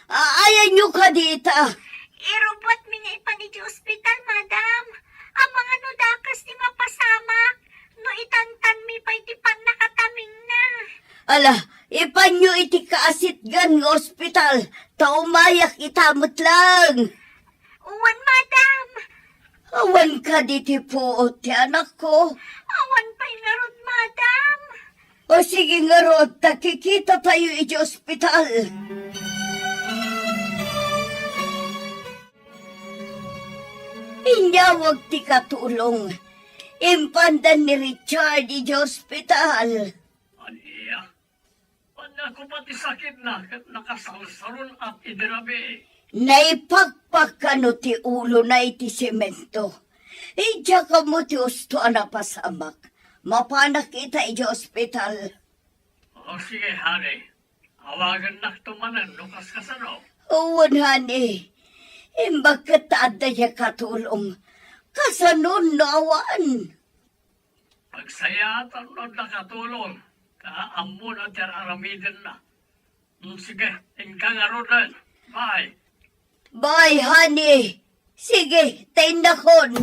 Ayanyo kadi ita? Irubotmi nga ipan iti ospital, Madam. Amangan no dakes ti mapasamak no itantanmi pay ti pannakatamingna. Ala, ipanyo iti kaasitgan nga ospital, ta umayak ita met laeng. Wen, Madam. Awan kadi ti puot ti anakko? Awan pay ngarud, Madam. O sige ngarud, ta kikitatayo iti ospital. Inyawag ti katulong. Impanda ni Richard iti ospital. Ania? Ania ko pati sakitna ket nakasalsaron-at idi rabii. Naipakpak kano ti ulona iti semento. Idiak ammo ti usto a napasamak. Mapanak ita iti ospital. O, sige, honey. Awagannakto manen no kaskasano. Wen, honey. Imbag ket ta adda diay katulong. Kasanon no awan? Agsayaatan no adda katulong, ta ammona ti ar-aramidenna. Mm, sige, inka ngaruden. Bye. Bye, honey. Sige, ta innakon.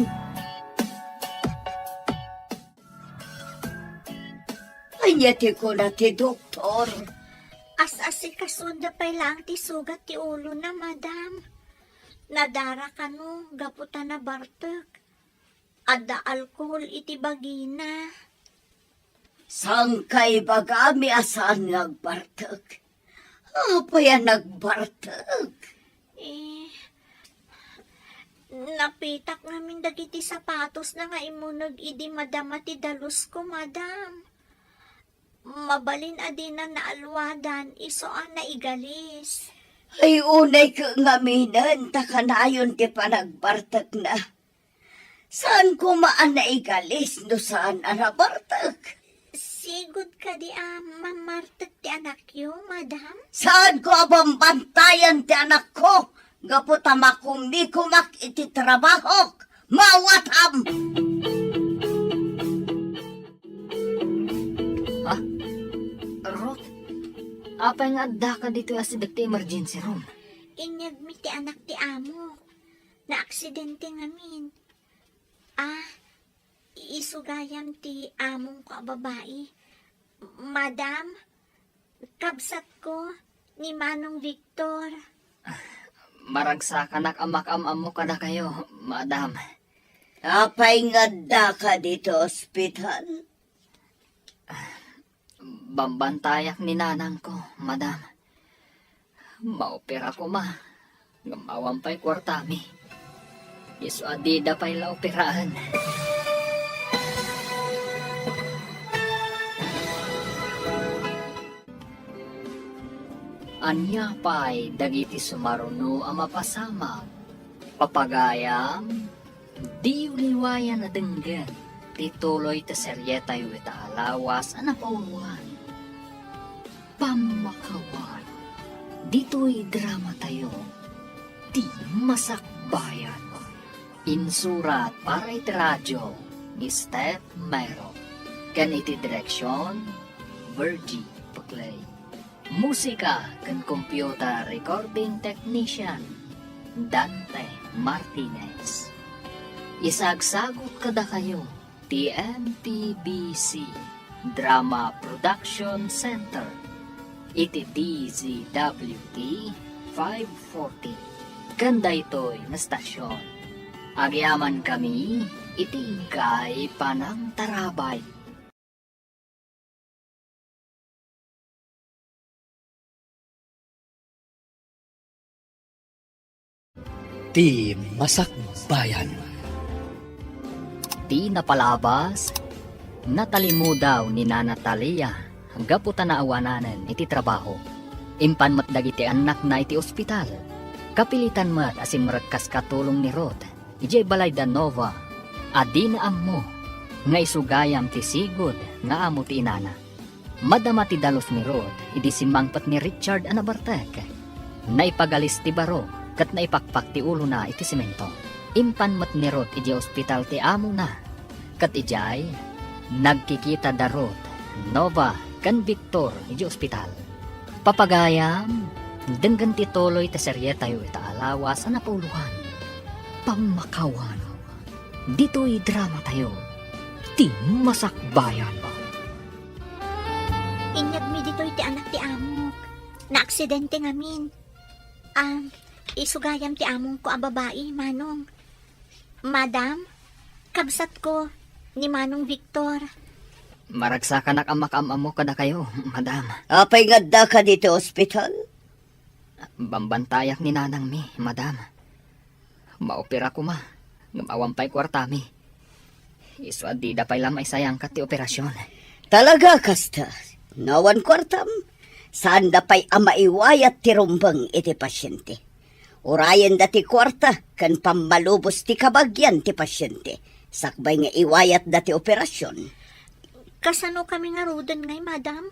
Ania ti kuna ti doktor? As-asikasuanda pay laeng ti sugat ti ulona, madam. Nadara kano gapu ta nabartek. Adda alkohol iti bagina. Saan ka ibagami a saan nga agbartek? Apay a nagbartek? Eh, napitak ngamin dagiti sapatosna nga immuneg idi madama ti dalusko, madam. Mabalin a dina naalwadan isu a naigalis. Ay, unay ket ngaminen ta kanayon ti panagbartekna. Saan koma a naigalis no saan a nabartek? Sigud kadi a mamartek ti anakyo, madam? Saanko a bambantayan ti anakko gapu ta makumikumak iti trabahok? Maawatam! Ha? Ruth, apay nga addaka ditoy asideg ti emergency room? Inyegmi ti anak ti amo. Naaksidente ngamin. Ah, isu gayam ti amongko a babai. Madam, kabsatko ni Manong Victor. Maragsakanak a makaam-ammo kadakayo, madam. Apay nga addaka ditoy ospital? Bambantayak ni nanangko, madam. Maopera koma, ngem awan pay kuartami. Isu a dida pay la operaen. Ania pay dagiti sumaruno a mapasamak? Papagayam, diyo liwayan a denggen ti tuloy ti serietayo ita a lawas a napauluan, Pammakawar, ditoy dramatayo, Ti Masakbayan. Insurat para iti radio ni Steph Mero, ken iti direksion, Virgie Peclay. Musika ken computer recording technician, Dante Martinez. Isagsagut kadakayo ti M P B C Drama Production Center. iti D Z W T five forty. Ken daytoy nga stasyon, agyamankami iti iggay panangtarabay. Ti Masakbayan. Ti napalabas, natalimudaw ni Nana Talia gapu ta naawananen iti trabaho. Impan met dagiti annakna iti ospital. Kapilitan met a simrek kas katulong ni Ruth idiay balay da Nova a dina ammo nga isugayam ti sigud nga amo ti inana. Madama ti dalos ni Ruth idi simmangpet ni Richard a nabartek. Naipagalis ti baro ket naipakpak ti ulona iti semento. Impan met ni Ruth idiay ospital ti amona. Ket idiay, nagkikita da Ruth, Nova, ken Victor idiay ospital. Papagayam, denggen ti tuloy ti serietayo ita a lawas a napauloan, Pammakawan. Ditoy dramatayo, Ti Masakbayan. Inyegmi ditoy ti anak ti amok. Naaksidente ngamin. Ah, isugayam ti amongko a babai, Manong. Madam, kabsatko, ni Manong Victor. Maragsakanak a makaam-ammo kadakayo, Madam. Apay nga addaka ditoy ospital? Bambantayak ni nanangmi, Madam. Maopera koma, ngem awan pay kuartami. Isu a dida pay la maisayangkat ti operasion. Talaga kasta? No awan kuartam, saanda pay a maiwayat ti rumbeng iti pasiente. Urayenda ti kuarta ken pammalubos ti kabagian ti pasiente, sakbay nga iwayatda ti operasion. Kasanokami ngaruden ngay, Madam?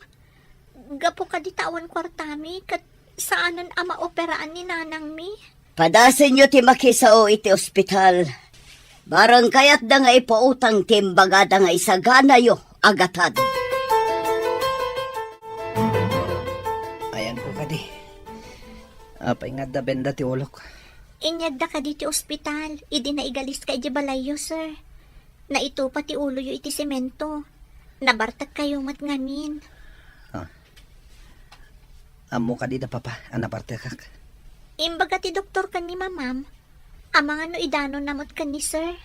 Gapu kadi ta awan kuartami ket saanen a maoperaan ni nanangmi? Padasenyo ti makisao iti ospital. Bareng kayatda nga ipautang ti imbagada nga isaganayo a gatad. Ayanko kadi. Apay nga adda benda ti ulok? Inyegda kadi ti ospital idi naigaliska idiay balayyo, sir. Naitupa ti uloyo iti semento. Nabartekkayo met ngamin. Ah. Ammo kadi da papa a nabartekak? Imbaga ti doktor ken ni mamam, amangan no idanonna met ken ni sir.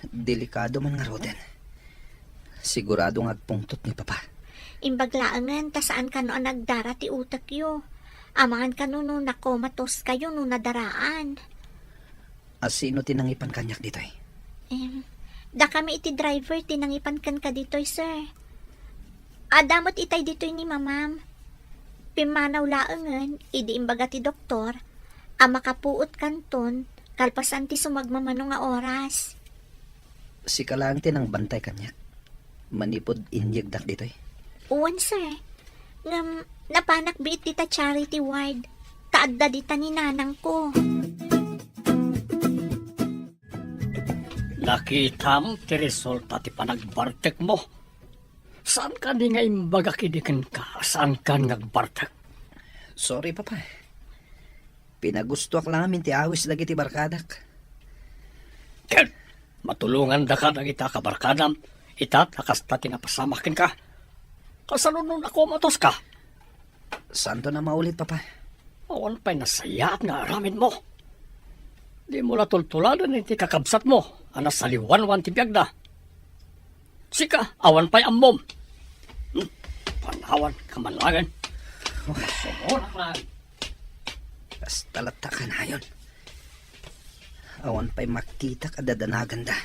Delikado man ngaruden. Sigurado nga agpungtot ni papa. Imbag laengen ta saan kano a nagdara ti utekyo. Amangan kano no nakomatoskayo no nadaraan. A sino ti nangipan kaniak ditoy? Em, dakami iti driver ti nangipan kenka ditoy, sir. Adda met itay ditoy ni mamam. Pimmanaw laengen idi imbaga ti doktor a makapuot kanton kalpasan ti sumagmamano nga oras. Sika laeng ti nangbantay kaniak manipud inyegdak ditoy? Wen, sir. Ngem napanak biit dita charity ward, ta adda dita ni nanangko. Nakitam ti resulta ti panagbartekmo. Saan kadi nga imbaga kidi kenka, saan kan nga agbartek? Sorry, Papa. Pinagustoak la ngamin ti awis dagiti barkadak. Ken, matulongandaka dagita kabarkadam, ita ta kasta ti napasamak kenka. Kasano no nakomatoska? Saanton a maulit, Papa. Awan pay nasayaat nga aramidmo. Dimo la tultuladen iti kakabsatmo a nasaliwanwan ti biagda. Sika, awan pay ammom. Hmm, panawan ka man laeng. Sumunak laeng. Kasta latta kanayon. Awan pay makitak a dadanaganda.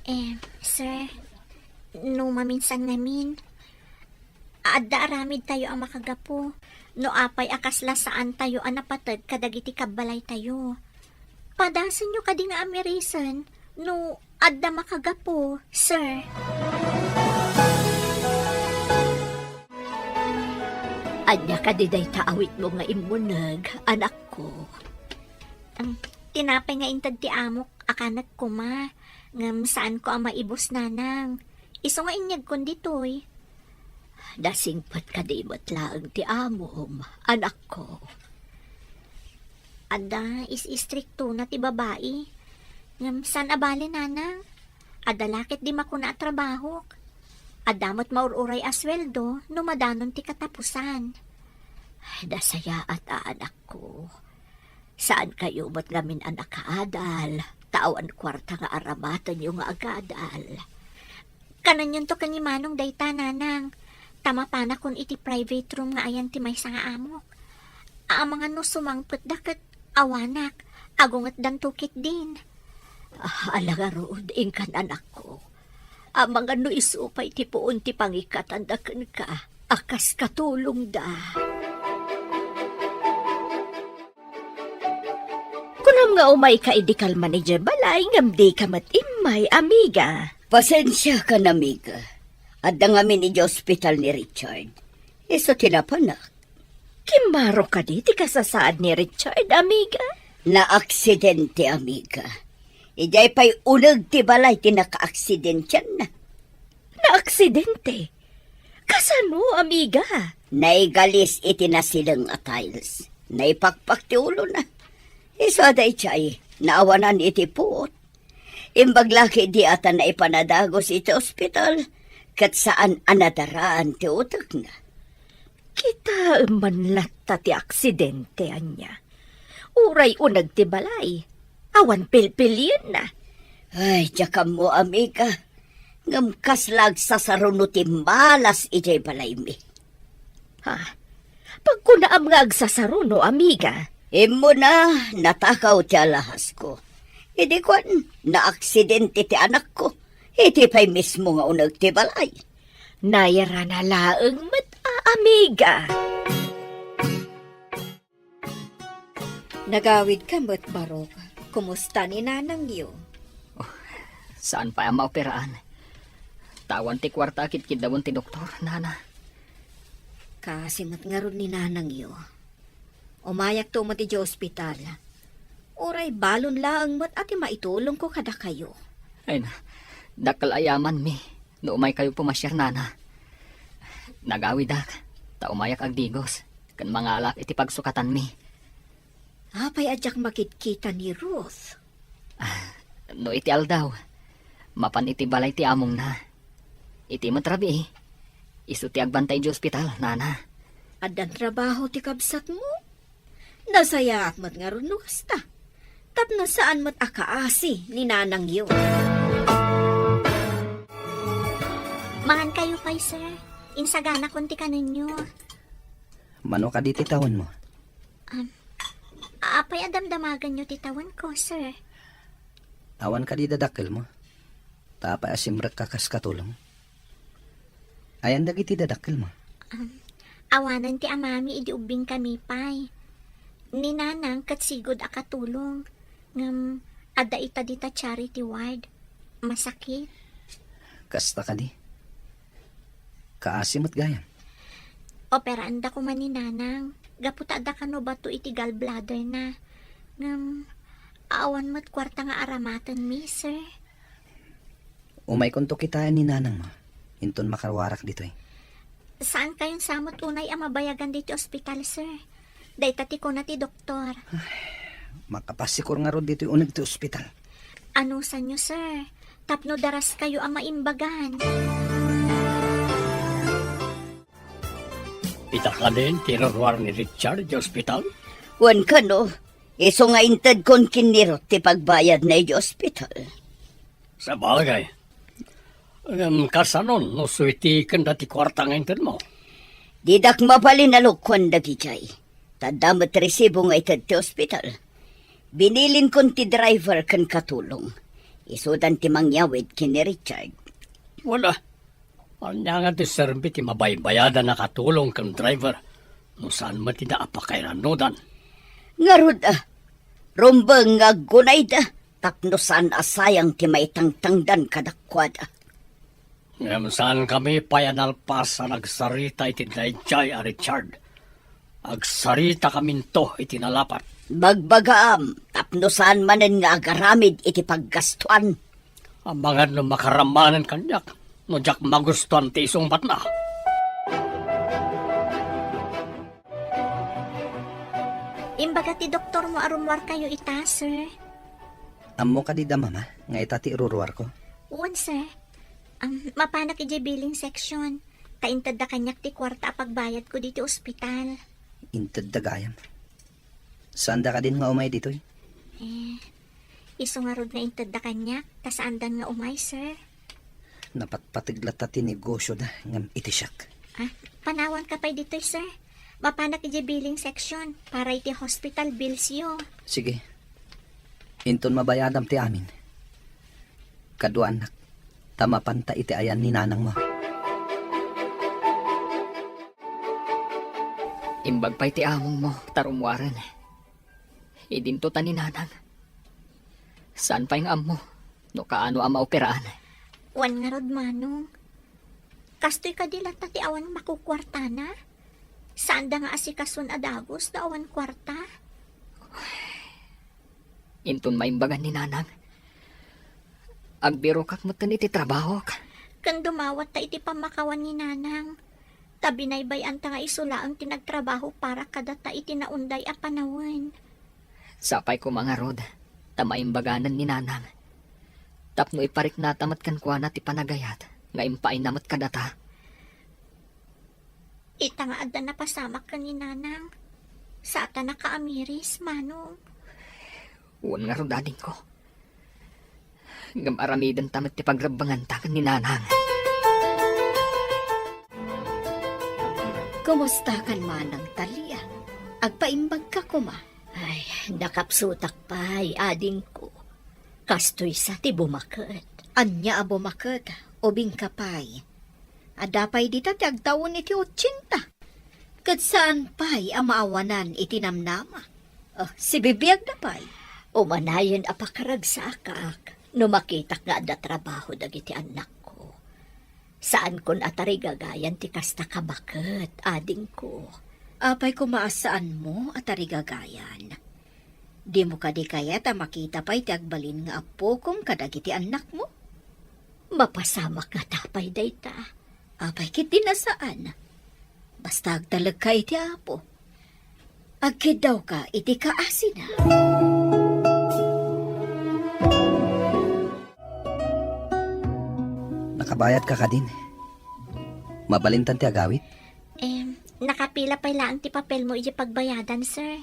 Eh, sir, no maminsan ngamin, adda aramidtayo a makagapu no apay a kasla saantayo a napateg kadagiti kabbalaytayo. Padasenyo kadi nga amirisen no adda makagapu, sir. Ania kadi dayta awitmo nga immuneg, anakko? Am, tinapay nga inted ti amok a kanek koma, ngem saanko a maibus, nanang. Isu nga inyegkon ditoy. Nasingpet kadi met laeng ti amom, anakko? Adda, is-istriktona ti babai. Ngem saan a bale, nanang. Adda la ket di makuna a trabahok. Adda met maur-uray a sueldo no madanon ti katapusan. Nasayaat a anakko. Saan kayo met ngamin a nakaadal, ta awan kuarta nga aramatenyo nga agadal. Kananyonto ken ni Manong dayta, Nanang, ta mapanakon iti private room nga ayan ti maysa nga amok. Amangan no sumangpetda ket awanak, agungetdanto ketdin. Ah, ala ngarud, inkan anakko. Amangan no isu pay ti puon ti pangikatanda kenka a kas katulongda. Kunam nga umayka idi kalman idiay balay ngem dika met immay, amiga. Pasensiakan, amiga. Adda ngamin idiay ospital ni Richard. Isu ti napanak. Kimmaro kadi ti kasasaad ni Richard, amiga? Naaksidente, amiga. Idiay pay uneg ti balay ti nakaaksidentianna. Naaksidente? Kasano, amiga? Naigalis iti nasileng a tiles. Naipakpak ti ulona. Isu a daydiay, naawanan iti puot. Imbag la ketdi a ta naipan a dagus iti ospital, ket saan a nadaraan ti utekna. Kitaem man latta ti aksidente, ania? Uray uneg ti balay, awan pilpilienna. Ay, diak ammo, amiga. Ngem kasla agsasaruno ti malas idiay balaymi. Ha? Pagkunaam nga agsasaruno, amiga? Immuna, natakaw ti alahasko. Idi kuan, naaksidente ti anakko. Iti pay mismo nga uneg ti balay. Nairana laeng met a, amiga. Nagawidka met, Barok. Kumusta ni nanangyo? Oh, saan pay a maoperaan. Ta awan ti kuarta a kitkiddawen ti doktor, nana. Kaasi met ngarud ni nanangyo. Umayakto met idiay ospital. Uray balon laeng met a ti maitulongko kadakayo. Ay na, dakkel a yamanmi no umaykayo pumasiar, nana. Nagawidak, ta umayak agdigos, ken mangalak iti pagsukatanmi. Apay a diak makitkita ni Ruth? Ah, no iti aldaw, mapan iti balay ti amongna. Iti met rabii, isu ti agbantay idiay ospital, nana. Addan trabaho ti kabsatmo? Nasayaat met ngarud no kasta. Tapno saan met a kaasi ni nanangyo. Mangan kayo pay, sir. Insaganakon ti kanenyo. Mano kadi ti tawenmo? Um, apay a damdamaganyo ti tawenko, sir? Awan kadi dadakkelmo? Ta apay a simrekka kas katulong? Ayan dagiti dadakkelmo? Um, awanen ti amami idi ubbingkami pay. Ni nanang ket sigud a katulong. Ngem adda ita dita charity ward. Masakit. Kasta kadi? Kaasi met gayam. Operaanda koma ni nanang. Gapu ta adda kano bato iti gallbladder na. Ngem, awan met kuarta nga aramatenmi, sir. Umaykonto kitaen ni nanangmo, inton makaruarak ditoy. Saan kayon sa met unay a mabayagan ditoy ospital, sir? Dayta ti kuna ti doktor. Makapasikor ngarud ditoy uneg ti ospital. Anusanyo, sir? Tapno daras kayo a maimbagan. Ita kanen ti iruruar ni Richard di ospital? Wen kano, isu nga intedkon ken ni Ruth ti pagbayadna iti ospital. Sabagay. Ngem kasanon no suiti ken dati kuarta nga intedmo? Didak mabalin a lukuan dagidiay. Ta adda met resibo nga ited ti ospital. Binilinkon ti driver ken katulong. Isudan ti mangyawid ken ni Richard. Wala. Ania nga ti serbi ti mabaybayadan a katulong ken driver no saan met ida a pakairannodan? Ngarud, a, rumbeng nga aggunayda tapno saan a sayang ti maitangtangdan kadakuada. Ngem saankami pay a nalpas a nagsarita iti daydiay a Richard. Agsaritakaminto iti nalapat. Bagbagaam tapno saan manen nga agaramid iti paggastuan. Amangan no makaram manen kaniak no diak magustuan ti isungbatna. Imbaga ti doktormo a rummuarkayo ita, sir. Ammo kadi da, Mama, nga ita ti iruruarko? Wen, sir. Am, mapanak idiay billing section. Ta intedda kaniak ti kuarta a pagbayadko ditoy ospital. Intedda gayam. Saanda kadin nga umay ditoy? Eh, isu ngarud nga intedda kaniak, ta saandan nga umay, sir. Napatpateg latta ti negosyoda ngem iti siak. Ah, panawanka pay ditoy, sir. Mapanak idiay billing section para iti hospital bills yo. Sige. Inton mabayadam ti amin, kaduaannak, ta mapanta iti ayan ni nanangmo. Imbag pay ti amongmo ta rummuaren. Idinto ta ni nanang. Saan pay nga ammo no kaano a maoperaan? Wen ngarud, manong. Kastoy kadi latta ti awan makukuartana? Saanda nga asikason a dagus no awan kuarta? Inton maimbagan ni nanang, agbirokak metten iti trabahok. Ken dumawatta iti pammakawan ni nanang. Ta binaybay-anta nga isu laeng ti nagtrabaho para kadata iti naunday a panawen. Sapay koma ngarud, ta maimbaganan ni nanang. Tapno ipariknata met kenkuana ti panagayat nga impaayna met kadata. Ita nga adda napasamak ken ni nanang, saanna a kaamiris, manong. Wen ngarud, adingko. Ngem aramidenta met ti pagrebbenganta ken ni nanang. Kumusta kan manang Talia? Agpaimbagka koma? Ay, nakapsutak pay, adingko. Kastoy sa ti bumaket. Ania a bumaket? Ubingka pay. Adda pay dita ti agtawen iti otsenta. Ket saan pay a maawanan iti namnama. Ah, sibibiagda pay. Umanayen a pakaragsaakak no makitak nga adda trabaho dagiti annakko. Saankon a tarigagayan ti kasta a baket, adingko. Apay koma a saanmo a tarigagayan? Dimo kadi kayat a makita pay ti agbalin nga appokom kadagiti annakmo? Mapasamak ngata pay dayta. Apay ketdi a saan? Basta agtalekka iti Apo. Agkiddawka iti kaasina. Nakabayadka kadin? Mabalintan ti agawid? Em, nakapila pay laeng ti papelmo idiay pagbayadan, sir.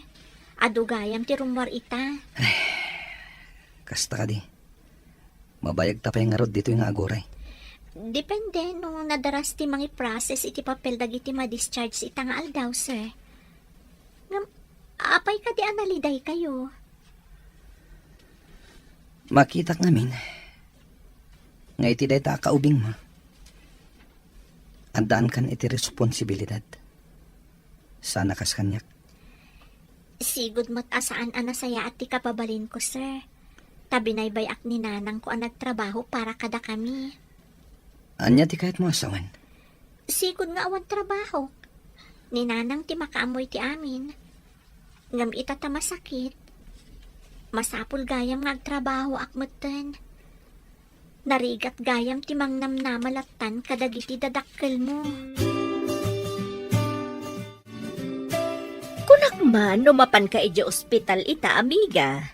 Adu gayam ti rummuar ita. Kasta kadi. Mabayagta pay ngarud ditoy nga aguray. Depende no nadaras ti mangiprocess iti papel dagiti ma-discharge ita nga aldaw, sir. Ngem, apay kadi a nalidaykayo? Makitak ngamin nga iti dayta a kaubingmo, addaankan iti responsibilidad. Saan a kas kaniak. Sigud met a saan a nasayaat ti kababalinko, sir. Ta binaybay-ak ni nanangko a nagtrabaho para kadakami. Ania ti kayatmo a sawen? Sigud nga awan trabahok. Ni nanang ti makaammo iti amin. Ngem ita ta masakit, masapul gayam nga agtrabahoak metten. Narigat gayam ti mangnamnama lattan kadagiti dadakkelmo. Kunak man no mapanka idiay ospital ita, amiga.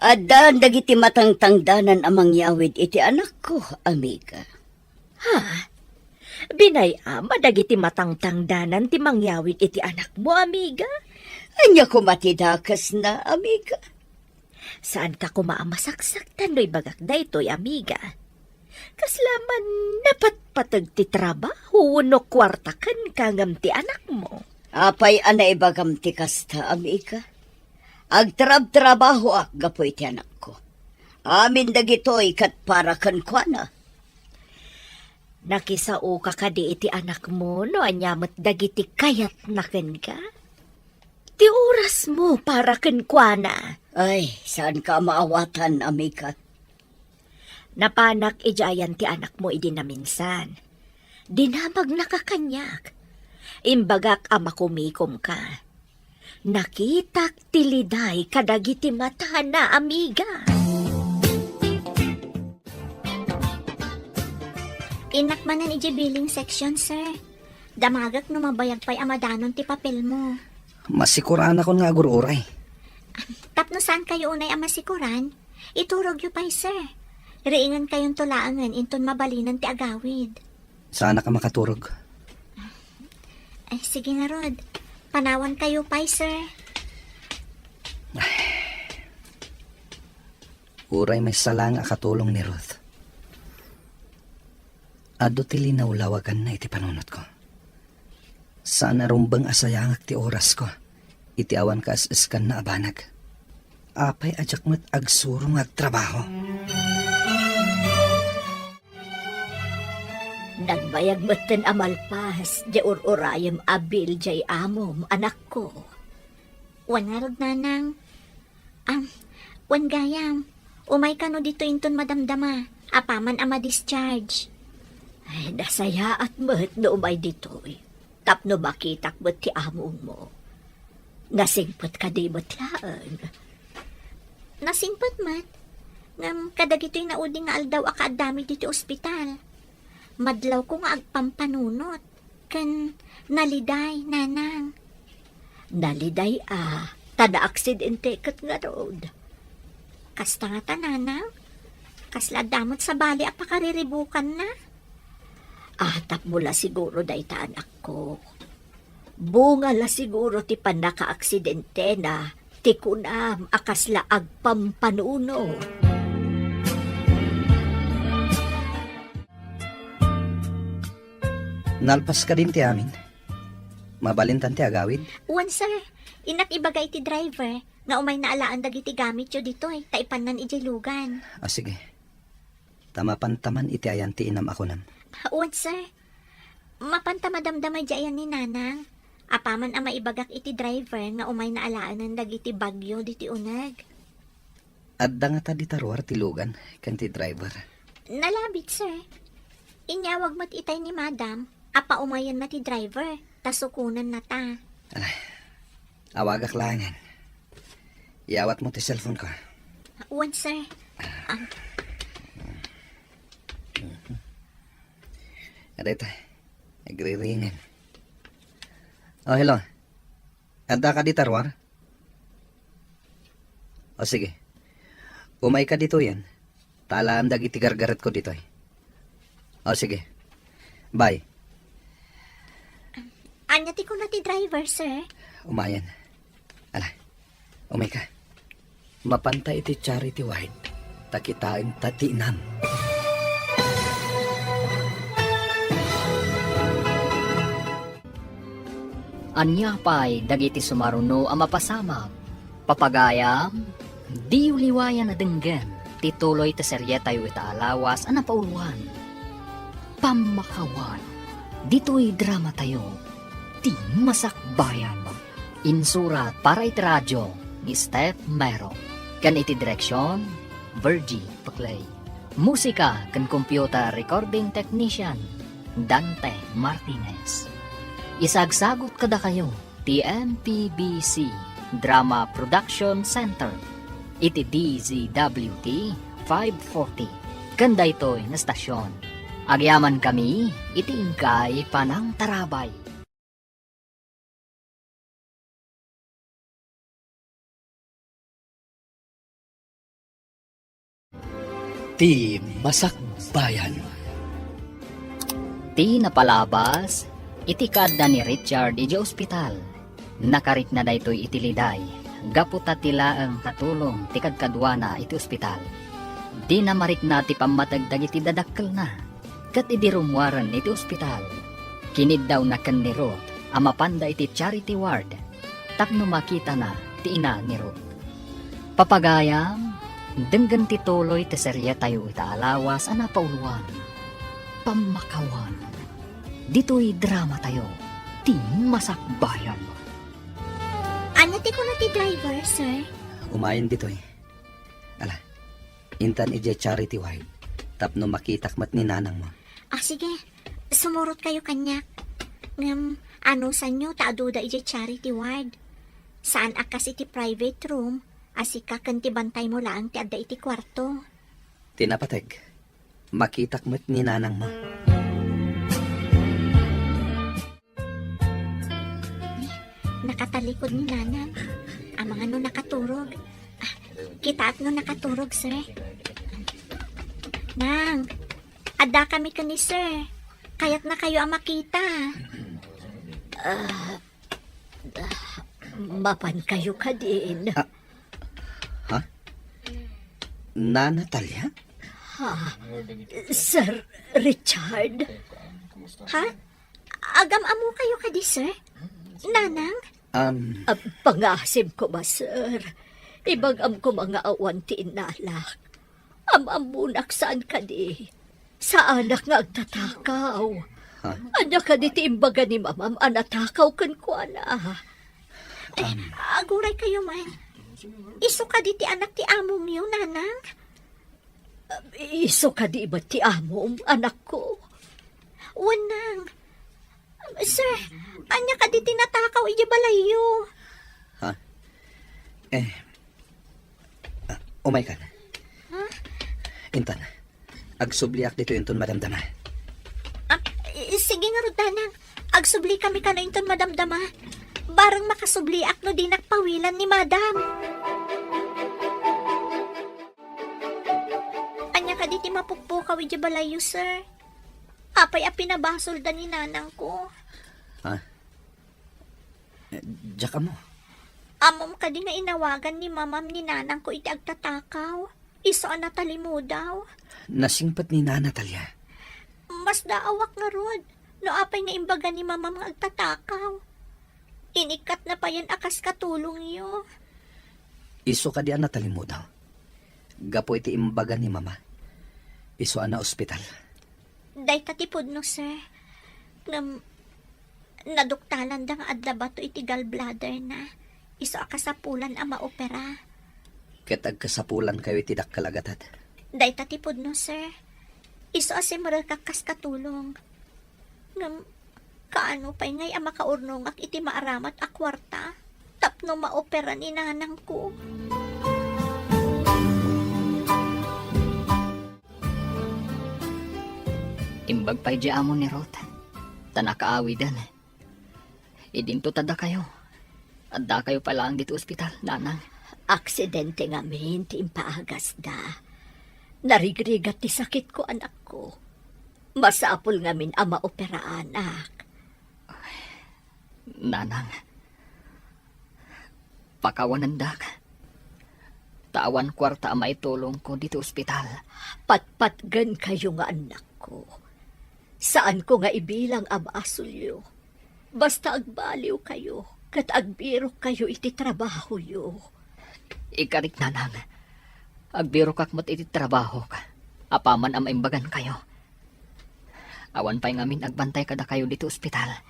Addan dagiti matangtangdanan a mangyawid iti anakko, amiga. Ha? Binay-am a dagiti matangtangdanan ti mangyawid iti anakmo, amiga? Ania koma ti dakesna, amiga? Saanka koma a masaksaktan no ibagak daytoy, amiga. Kasla man napatpateg ti trabaho wenno kuarta kenka ngem ti anakmo. Apay a naibagam ti kasta, amiga? Agtrabtrabahoak gapu iti anakko. Amin dagitoy ket para kenkuana. Nakisaoka kadi iti anakmo no ania met dagiti kayatna kenka? Ti orasmo para kenkuana. Ay, saanka a maawatan, amiga. Napanak idiay ayan ti anakmo idi naminsan. Dinamagnaka kaniak. Imbagak a makumikomka. Nakitak ti liday kadagiti matana, amiga. Innak manen idiay billing section, sir. Damagek no mabayag pay a madanon ti papelmo. Masikuranakon nga agur-uray. Tapno saankayo unay a masikuran, iturogyo pay, sir. Riingenkayonto laengen inton mabalinen ti agawid. Saanak a makaturog. Ay, sige ngarud. Panawankayo pay, sir. Uray maysa laeng a katulong ni Ruth. Adu ti linawlawaganna iti panunotko. Saan a rumbeng a sayangek ti orasko iti awan kaes-eskanna a banag. Apay a diak met agsuro nga agtrabaho? Nagbayag metten a malpas diay ur-urayem a bill diay amom, anakko. Wen ngarud, nanang. Am, wen gayam, umay kano ditoy inton madamdama, apaman a ma-discharge. Ay, nasayaat met no umay ditoy. Tapno makitak met ti amongmo. Nasingpet kadi met laeng? Nasingpet met. Ngem kadagitoy naudi nga aldaw a kaaddami ditoy ospital, madlawko nga agpampanunot ken naliday, nanang. Naliday a, ta naaksidente ket ngarud. Kasta ngata, nanang? Kasla adda met sabali a pakariribukanna? Ah, tapno la siguro dayta, anakko. Bunga la siguro ti pannakaaksidentena ti kunam a kasla agpampanunot. Nalpas kadin ti amin? Mabalintan ti agawid? Wen, sir. Innak ibaga iti driver nga umayna alaen dagiti gamityo ditoy ta ipannan idiay lugan. Ah, sige. Ta mapanta man iti ayan ti inam a kunam. Wen, sir. Mapanta madamdama idiay ayan ni Nanang. Apaman a maibagak iti driver nga umayna alaenen dagiti bagyo ditoy uneg. Adda ngata dita ruar ti lugan ken ti driver? Nalabit, sir. Inyawag met itay ni Madam a paumayenna ti driver, ta sukonannata. Ala, awagak laengen. Iyawatmo ti cellphone-ko. Wen, sir. Ah. Adda ita. Nagriringen. Oh, hello. Adda ka dita ruar? O sige. Umayka ditoyen. Ta alaem dagiti gargaretko ditoy. O sige. Bye. Ania ti kuna ti driver, sir? Umayen. Ala, umayka. Mapanta iti charity ward, ta kitaenta ti inam. Ania pay dagiti sumaruno a mapasamak? Papagayam, diyo liwayan a denggen ti tuloy ti serietayo ita a lawas a napauluan, Pammakawan. Ditoy dramatayo, ti Masakbayan. Insurat para iti radio ni Steph Mero, ken iti direksion, Virgie Paclay. Musika ken computer recording technician, Dante Martinez. Isagsagut kadakayo ti M P B C Drama Production Center iti D Z W T five forty ken daytoy nga stasyon. Agyamankami iti inkay panangtarabay. Ti Masakbayan. Ti napalabas iti kaadda ni Richard idiay ospital. Nakarikna daytoy iti liday gapu ta ti laeng katulong ti kadkaduana iti ospital. Dina marikna ti pammateg dagiti dadakkelna. Ket idi rummuaren iti ospital, kiniddawna ken ni Ruth a mapanda iti charity ward tapno makitana ti ina ni Ruth. Papagayam, denggen ti tuloy ti serietayo ita a lawas a napauluan, Pammakawan. Ditoy dramatayo, ti Masakbayan. Ania ti kuna ti driver, sir? Umayen ditoy. Ala, intan idiay charity ward tapno makitak met ni nanangmo. Ah, sige. Sumurotkayo kaniak. Ngem, anusanyo ta aduda idiay charity ward. Saan a kas iti private room a sika ken ti bantaymo laeng ti adda iti kuarto. Ti napateg, makitak met ni nanangmo. Nakatalikod ni Nanang. Amangan no nakaturog. Ah, kitaat no nakaturog, sir. Nang, adda kami ken ni sir. Kayatnakayo a makita. Ah, Mapan kayo kadin. Ah, ha? Nana Talia? Ha? Sir Richard? Ha? Agam-ammo kayo kadi, sir? Nanang? Um, Ah, pangasim ko ba, sir? Ibagam ko nga awan ti innalak. Am-ammonak saan kadi? Saanak nga agtatakaw. Ha? Ania kadi ti imbaga ni mamam a natakaw kenkuana? Ay, Um, aguray kayo man. Isu kadi ti anak ti amongyo, nanang? Isu kadi met ti amom, anakko? Wen, nang. Sir, ania kadi ti natakaw idiay balayyo? Ha? Eh, ah, umaykan. Ha? Intan, agsubliak ditoy inton madamdama. Ah, i-, sige ngarud, nanang. Agsubli kami kano inton madamdama. Bareng makasubliak no dinak pawilan ni madam. Ania kadi ti mapukpukaw idiay balayyo, sir? Apay a pinabasolda ni nanangko? Ha? Eh, diak ammo. Ammom kadi nga inawagan ni mamam ni nanangko iti agtatakaw? Isu a natalimudaw? Nasingpet ni Nana Talia. Masdaawak ngarud no apay nga imbaga ni mamam nga agtatakaw. Inikkatna payen a kas katulongyo. Isu kadi a natalimudaw? Gapu iti imbaga ni Mama, isu a naospital. Dayta ti pudno, sir. Ngem, naduktalanda nga adda bato iti gallbladderna. Isu a kasapulan a maopera. Ket agkasapulankayo iti dakkel a gatad. Dayta ti pudno, sir. Isu a simrekak kas katulong. Ngem, kaano pay ngay a makaurnongak iti maaramat a kuarta tapno maopera ni nanangko? Imbag pay di amo ni Ruth, ta nakaawiden. Idinto ta dakayo. Addakayo pay laeng ditoy ospital, nanang. Aksidente ngamin ti impaagasda. Narigrigat ti sakitko, anakko. Masapul ngamin a maoperaanak. Nanang, pakawanendak. Ta awan kuarta a maitulongko ditoy ospital. Patpatgenkayo nga annakko. Saanko nga ibilang a basolyo. Basta agbaliwkayo ket agbirokkayo iti trabahoyo. Ikarik, nanang. Agbirokak met iti trabahok apaman a maimbagankayo. Awan pay ngamin agbantay kadakayo ditoy ospital.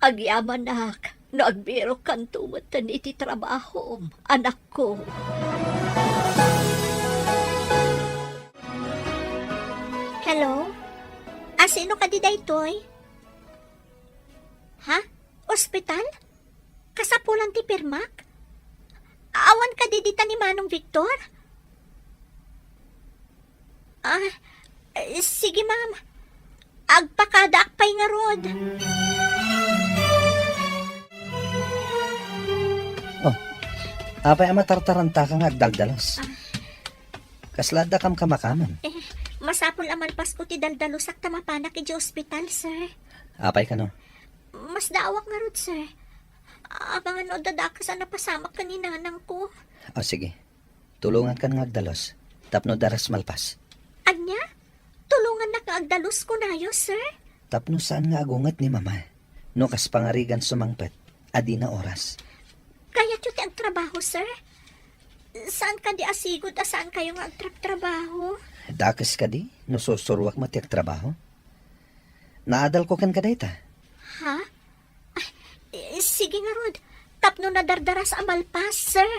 Agyamanak no agbirokkanto metten iti trabahom, anakko. Hello? A, sino kadi daytoy? Ha? Ospital? Kasapulan ti pirmak? Awan kadi dita ni Manong Victor? Ah, eh, sige, ma'am. Agpakadaak pay ngarud. Oh, apay a matartarantaka nga agdaldalos? Ah. Kasla adda kamkamakaman? Eh, masapul a malpasko ti daldalusak ta mapanak idiay ospital, sir. Apay kano? Masdaawak ngarud, sir. Amangan no adda dakes a napasamak ken ni nanangko. Ah, sige. Tulongankan nga agdalus tapno daras malpas. Ania? Tulongannak nga agdalus kunayo, sir? Tapno saan nga agunget ni Mama no kas pangarigan sumangpet a dina oras. Kayatyo ti agtrabaho, sir? Saan kadi a sigud a saankayo nga agtrabtrabaho? Dakes kadi no sursuruak met ti agtrabaho? Naadalko kenka dayta. Ha? Ay, eh, sige ngarud. Tapno nadardaras a malpas, sir.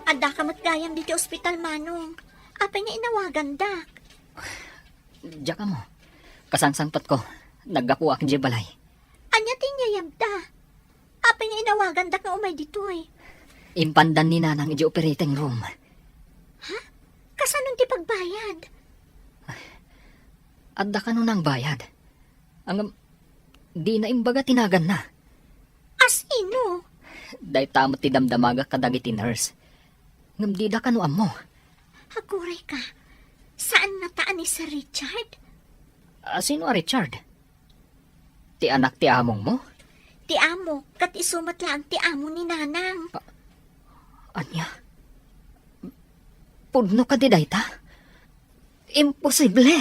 Addaka met gayam ditoy ospital, Manong. Apay nga inawagandak? Diak ammo. Kasangsangpetko. Naggapuak idiay balay. Ania ti inyayabda? Apay nga inawagandak nga umay ditoy? Impandan ni Nanang idiay operating room. Ha? Kasano ti pagbayad? Adda kano nangbayad? Ngem, dina imbaga ti naganna. A sino? Dayta met ti damdamagak kadagiti nurse. Ngem dida kano ammo. Aguray ka. Saan ngata a ni Sir Richard? A sino a Richard? Ti anak ti amongmo? Ti amo, ket isu met laeng ti amo ni Nanang. A-, ania? Pudno kadi dayta? Imposible!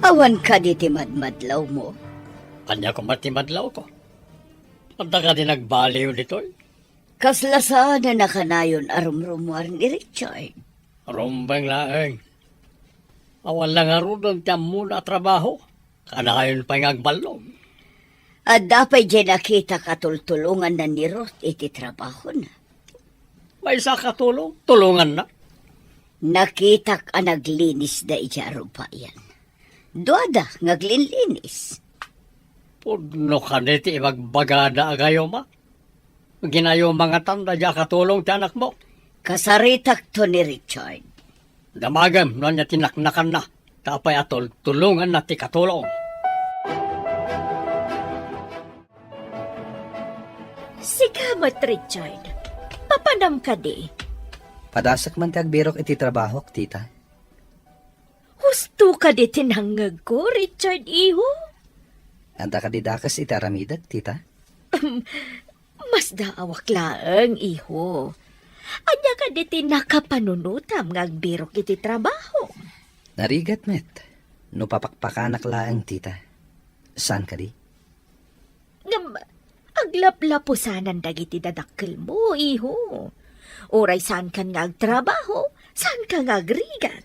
Awan kadi ti madmadlawmo? Ania koma ti madlawko? Adda kadi nagbaliw ditoy? Kasla saan a kanayon a rumrumuar ni Richard? Rumbeng laeng. Awan la ngaruden ti ammona a trabaho. Kanayon pay nga agballog. Adda pay diay nakitak a tultulonganna ni Ruth iti trabahona? Maysa a katulong, tulonganna. Nakitak a naglinisda idiay arubayan. Duada nga aglinlinis. Pudno kadi ti ibagbagada a gayuma? Ginayuma ngatan daydiay a katulong ti anakmo? Kasaritakto ni Richard. Damagem no ania ti naknakanna, ta apay a tultulonganna ti katulong. Sika met, Richard. Papanam kadi? Padasek man ti agbirok iti trabahok, tita. Husto kadi ti nangngegko, Richard, iho? Adda kadi dakes iti aramidek, tita? Masdaawak laeng, iho. Ania kadi ti nakapanunotam nga agbirok iti trabaho? Narigat met, no papakpakanak laeng, tita. Saan kadi? Ngem, aglaplapusanan dagiti dadakkelmo, iho. Uray saankan nga agtrabaho, saanka nga agrigat.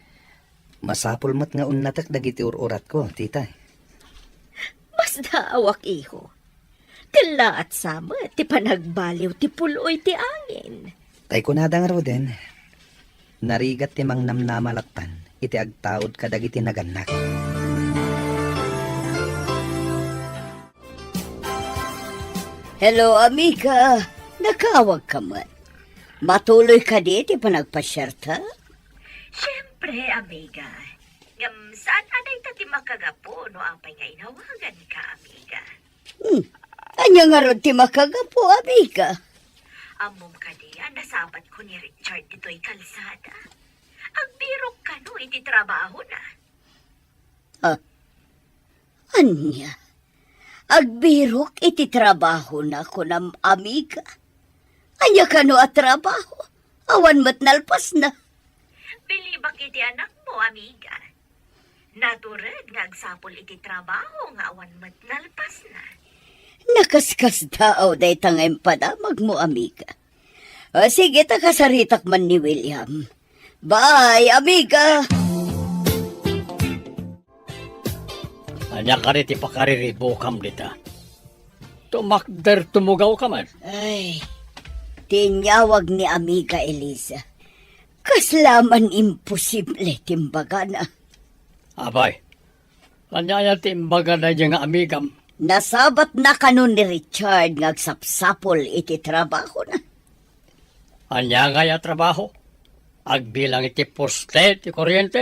Masapul met nga unnatek dagiti ur-uratko, tita. Masdaawak, iho. Kellaat sa met ti panagbaliw ti pul-oy ti angin. Tay kunada ngaruden, narigat ti mangnamnama lattan iti agtaud kadagiti nagannak. Hello, amiga. Nakaawagka met. Matuloy kadi ti panagpasiarta? Siempre, amiga. Ngem saan a dayta ti makagapu no apay nga inawaganka, amiga. Hmm. Ania ngarud ti makagapu, amiga? Ammom kadi a nasabatko ni Richard ditoy kalsada? Agbirok kano iti trabahona. Ah, ania? Agbirok iti trabahona, kunam, amiga? Ania kano a trabaho? Awan met nalpasna. Bilibak iti anakmo, amiga. Natured nga agsapul iti trabaho nga awan met nalpasna. Nakaskasdaaw dayta nga impadamagmo, amiga. O, sige, ta kasaritak man ni William. Bye, amiga! Ania kadi ti pakariribukam dita? Tumakder, tumugawka man. Ay, ti inyawag ni Amiga Eliza. Kasla man imposible ti imbagana. Apay, ania aya ti imbaga daydiay nga amigam? Nasabatna kano ni Richard nga agsapsapul iti trabahona. Ania ngay a trabaho? Agbilang iti poste ti kuryente?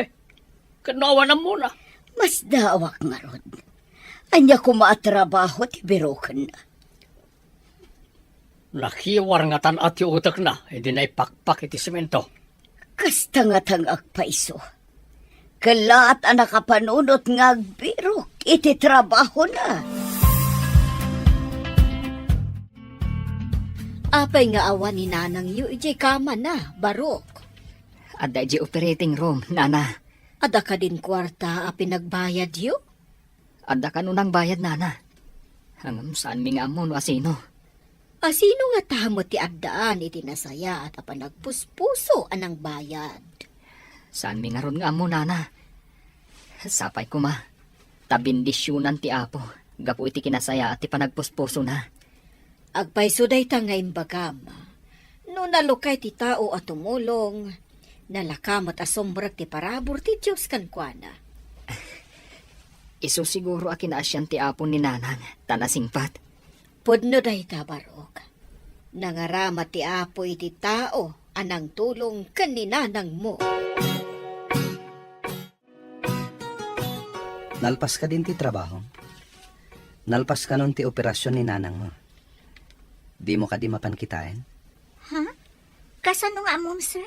Ket no awan ammona? Masdaawak ngarud. Ania koma a trabaho ti birokenna? Nakiwar ngatan a ti utekna idi naipakpak iti semento. Kasta ngatan nga agpayso. Kellaat a nakapanunot nga agbirok iti trabahona. Apay nga awan ni nanangyo idiay kamana, Barok? Adda idiay operating room, nana. Adda kadin kuarta a pinagbayadyo? Adda kano nangbayad, nana. Ngem saanmi nga ammo no asino. Asino ngata met ti addaan iti nasayaat a panagpuspuso a nangbayad? Saanmi ngarud nga ammo, nana. Sapay koma, ta bendisionan ti Apo gapu iti kinasayaat ti panagpuspusona. Agpayso dayta nga imbagam. No nalukay ti tao a tumulong, nalaka met a sumrek ti parabur ti Dios kenkuana. Isu siguro a kinaasian ti Apo ni Nanang, ta nasingpat. Pudno dayta, Barok. Nangarama ti Apo iti tao a nangtulong ken ni nanangmo. Nalpas kadin ti trabahom? Nalpas kanon ti operasion ni nanangmo? Dimo kadi mapan kitaen? Ha? Kasano nga ammom, sir?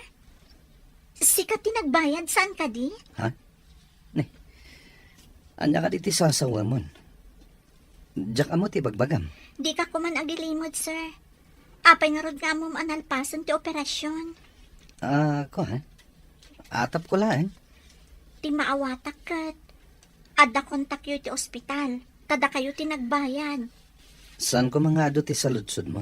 Sika ti nagbayad, saan kadi? Ha? Ne. Ania kadi ti sasawamon? Diak ammo ti ibagbagam. Dika koman agilimod, sir. Apay ngarud nga ammom a nalpasen ti operasyon? Ah, kuan. Atapko laeng. Ti maawatak ket adda kontakyo iti ospital. Ta dakayo ti nagbayad. Saan koma nga adu ti saludsodmo?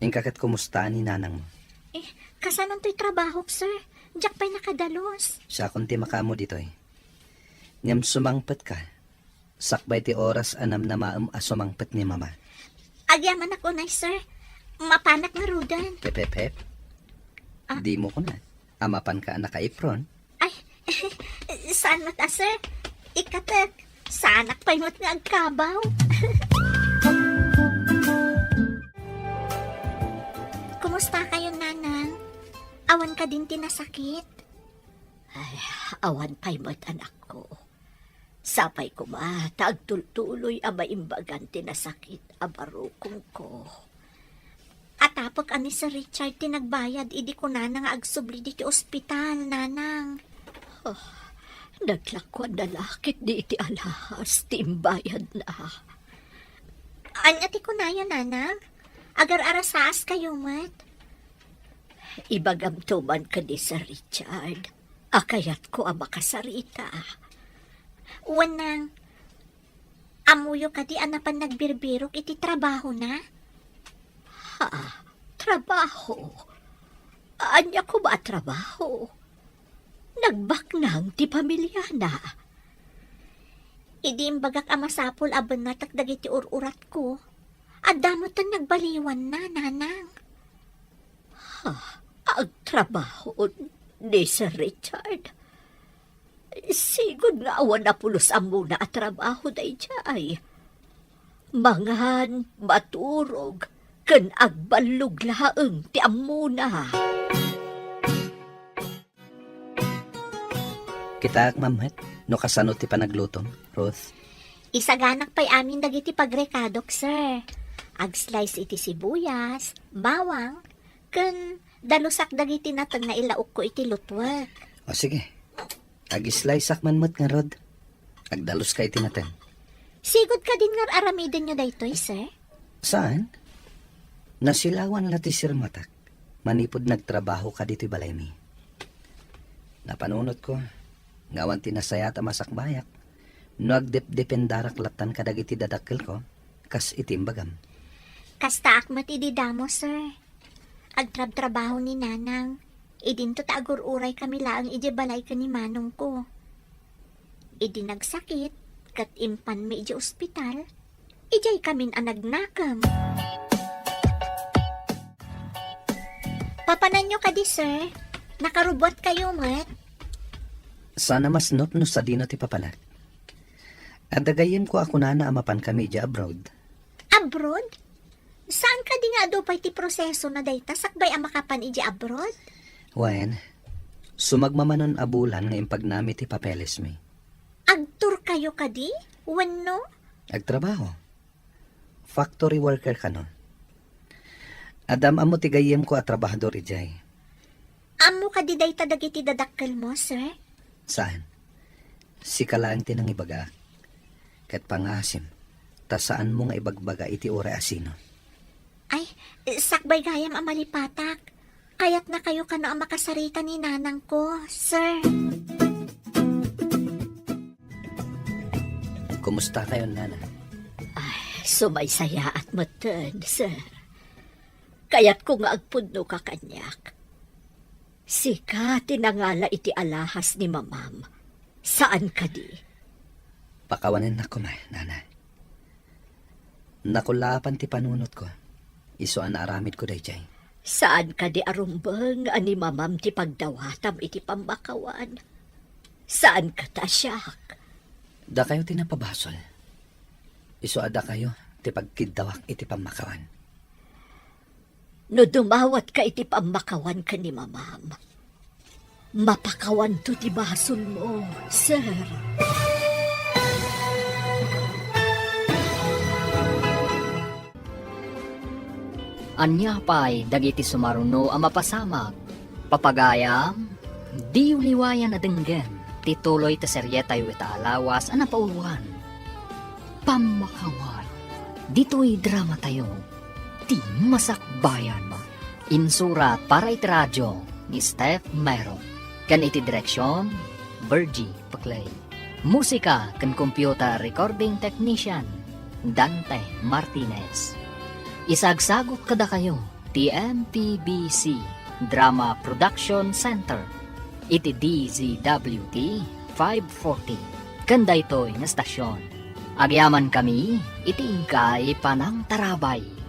Inka ket kumusta ni nanangmo? Eh, kasanontoy trabahok, sir? Diak pay nakadalus. Siakon ti makaammo ditoy. Ngem sumangpetka. Sakbay ti oras a namnamaem a sumangpet ni Mama. Agyamanak unay, sir. Mapanak ngaruden. Pep, pep, pep. Ah. Dimo kuna a mapanka a naka-apron? Ay, saan met a, sir? Ikatek, saanak pay met nga agkabaw. Kumusta kayo, Nanang? Awan kadin ti nasakit? Ay, awan pay met, anakko. Sapay koma ta agtultuloy a maimbagan ti nasakit a barukongko. Atapek a ni Sir Richard ti nagbayad idi kunana nga agsubli ditoy ospital, Nanang. Oh, naglakuanna la ketdi iti alahas ti imbayadna. Ania ti kunayo, Nanang? Agar-arasaas kayo met. Ibagamto man ken ni Sir Richard a kayatko a makasarita. Wen, Nang, ammoyo kadi a napan nagbirbirok iti trabahona? Ha? Trabaho? Ania koma a trabaho? Nagbaknang ti pamiliana. Idi imbagak a masapul a bennatek dagiti ur-uratko, adda metten nagbaliwanna, Nanang. Ha? Agtrabaho ni Sir Richard? Sigud nga awan a pulos ammona a trabaho daydiay. Mangan, maturog, ken agballog laeng ti ammona. Kitaak man met no kasano ti panaglutom, Ruth. Isaganak pay amin dagiti pagrekadok, sir. Ag-slice iti sibuyas, bawang, ken dalusak dagiti nateng nga ilaokko iti lutuek. O sige. Ag-sliceak man met ngarud. Agdaluska iti nateng. Sigud kadin nga ar-aramidenyo daytoy, sir? Saan? Nasilawan la ti sirmatak manipud nagtrabaho ka ditoy balaymi. Napanunotko nga awan ti nasayaat a masakbayak no agdepdependarak lattan kadagiti dadakkelko, kas iti imbagam. Kastaak met idi damo, sir. Agtrabtrabaho ni Nanang. Idinto ta agur-uray kami laeng idiay balay ken ni manongko. Idi nagsakit, ket impanmi idiay ospital, idiay kamin a nagnakem. Papananyo kadi, sir? Nakarubbuat kayo met? Sana masnop no sadino ti papanak. Adda gayyemko a kunana a mapan kami idiay abroad. Abroad? Saan kadi nga adu pay ti proseso na dayta sakbay a makapan idiay abroad? Wen, sumagmamanon a bulan nga impagnami ti papelesmi. Agtour kayo kadi? Wenno? Agtrabaho. Factory worker kano. Adda am-ammo ti gayyemko a trabahador idiay. Ammo kadi dayta dagiti dadakkelmo, sir? Saan? Sika laeng ti nangibagaak. Ket pangasim, ta saanmo nga ibagbaga iti uray a sino. Ay, sakbay gayam a malipatak. Kayatnakayo kano a makasarita ni nanangko, sir. Kumusta kayo, Nana? Ay, sumaysayaat metten, sir. Kayatko nga agpudnoka kaniak. Sika ti nangala iti alahas ni mamam. Saan kadi? Pakawanennak koma, Nana. Nakulaapan ti panunotko. Isu a naaramidko daydiay. Saan kadi a rumbeng a ni mamam ti pagdawatam iti pammakawan? Saan kadi a siak? Dakayo ti napabasol. Isu a dakayo ti pagkiddawak iti pammakawan. No dumawatka iti pammakawan ken ni mamam, mapakawanto ti basolmo, sir. Ania pay dagiti sumaruno a mapasamak? Papagayam, diyo liwayan a denggem. ti tuloy ti serietayo ita a lawas a napauluan. Pammakaway. Ditoy dramatayo, ti masakbayan. Insurat para iti radio ni Steph Mero, ken iti direksion, Virgie Paclay. Musika ken computer recording technician, Dante Martinez. Isagsagut kadakayo ti M P B C Drama Production Center iti D Z W T five forty ken daytoy nga stasyon. Agyamankami iti inkay panangtarabay.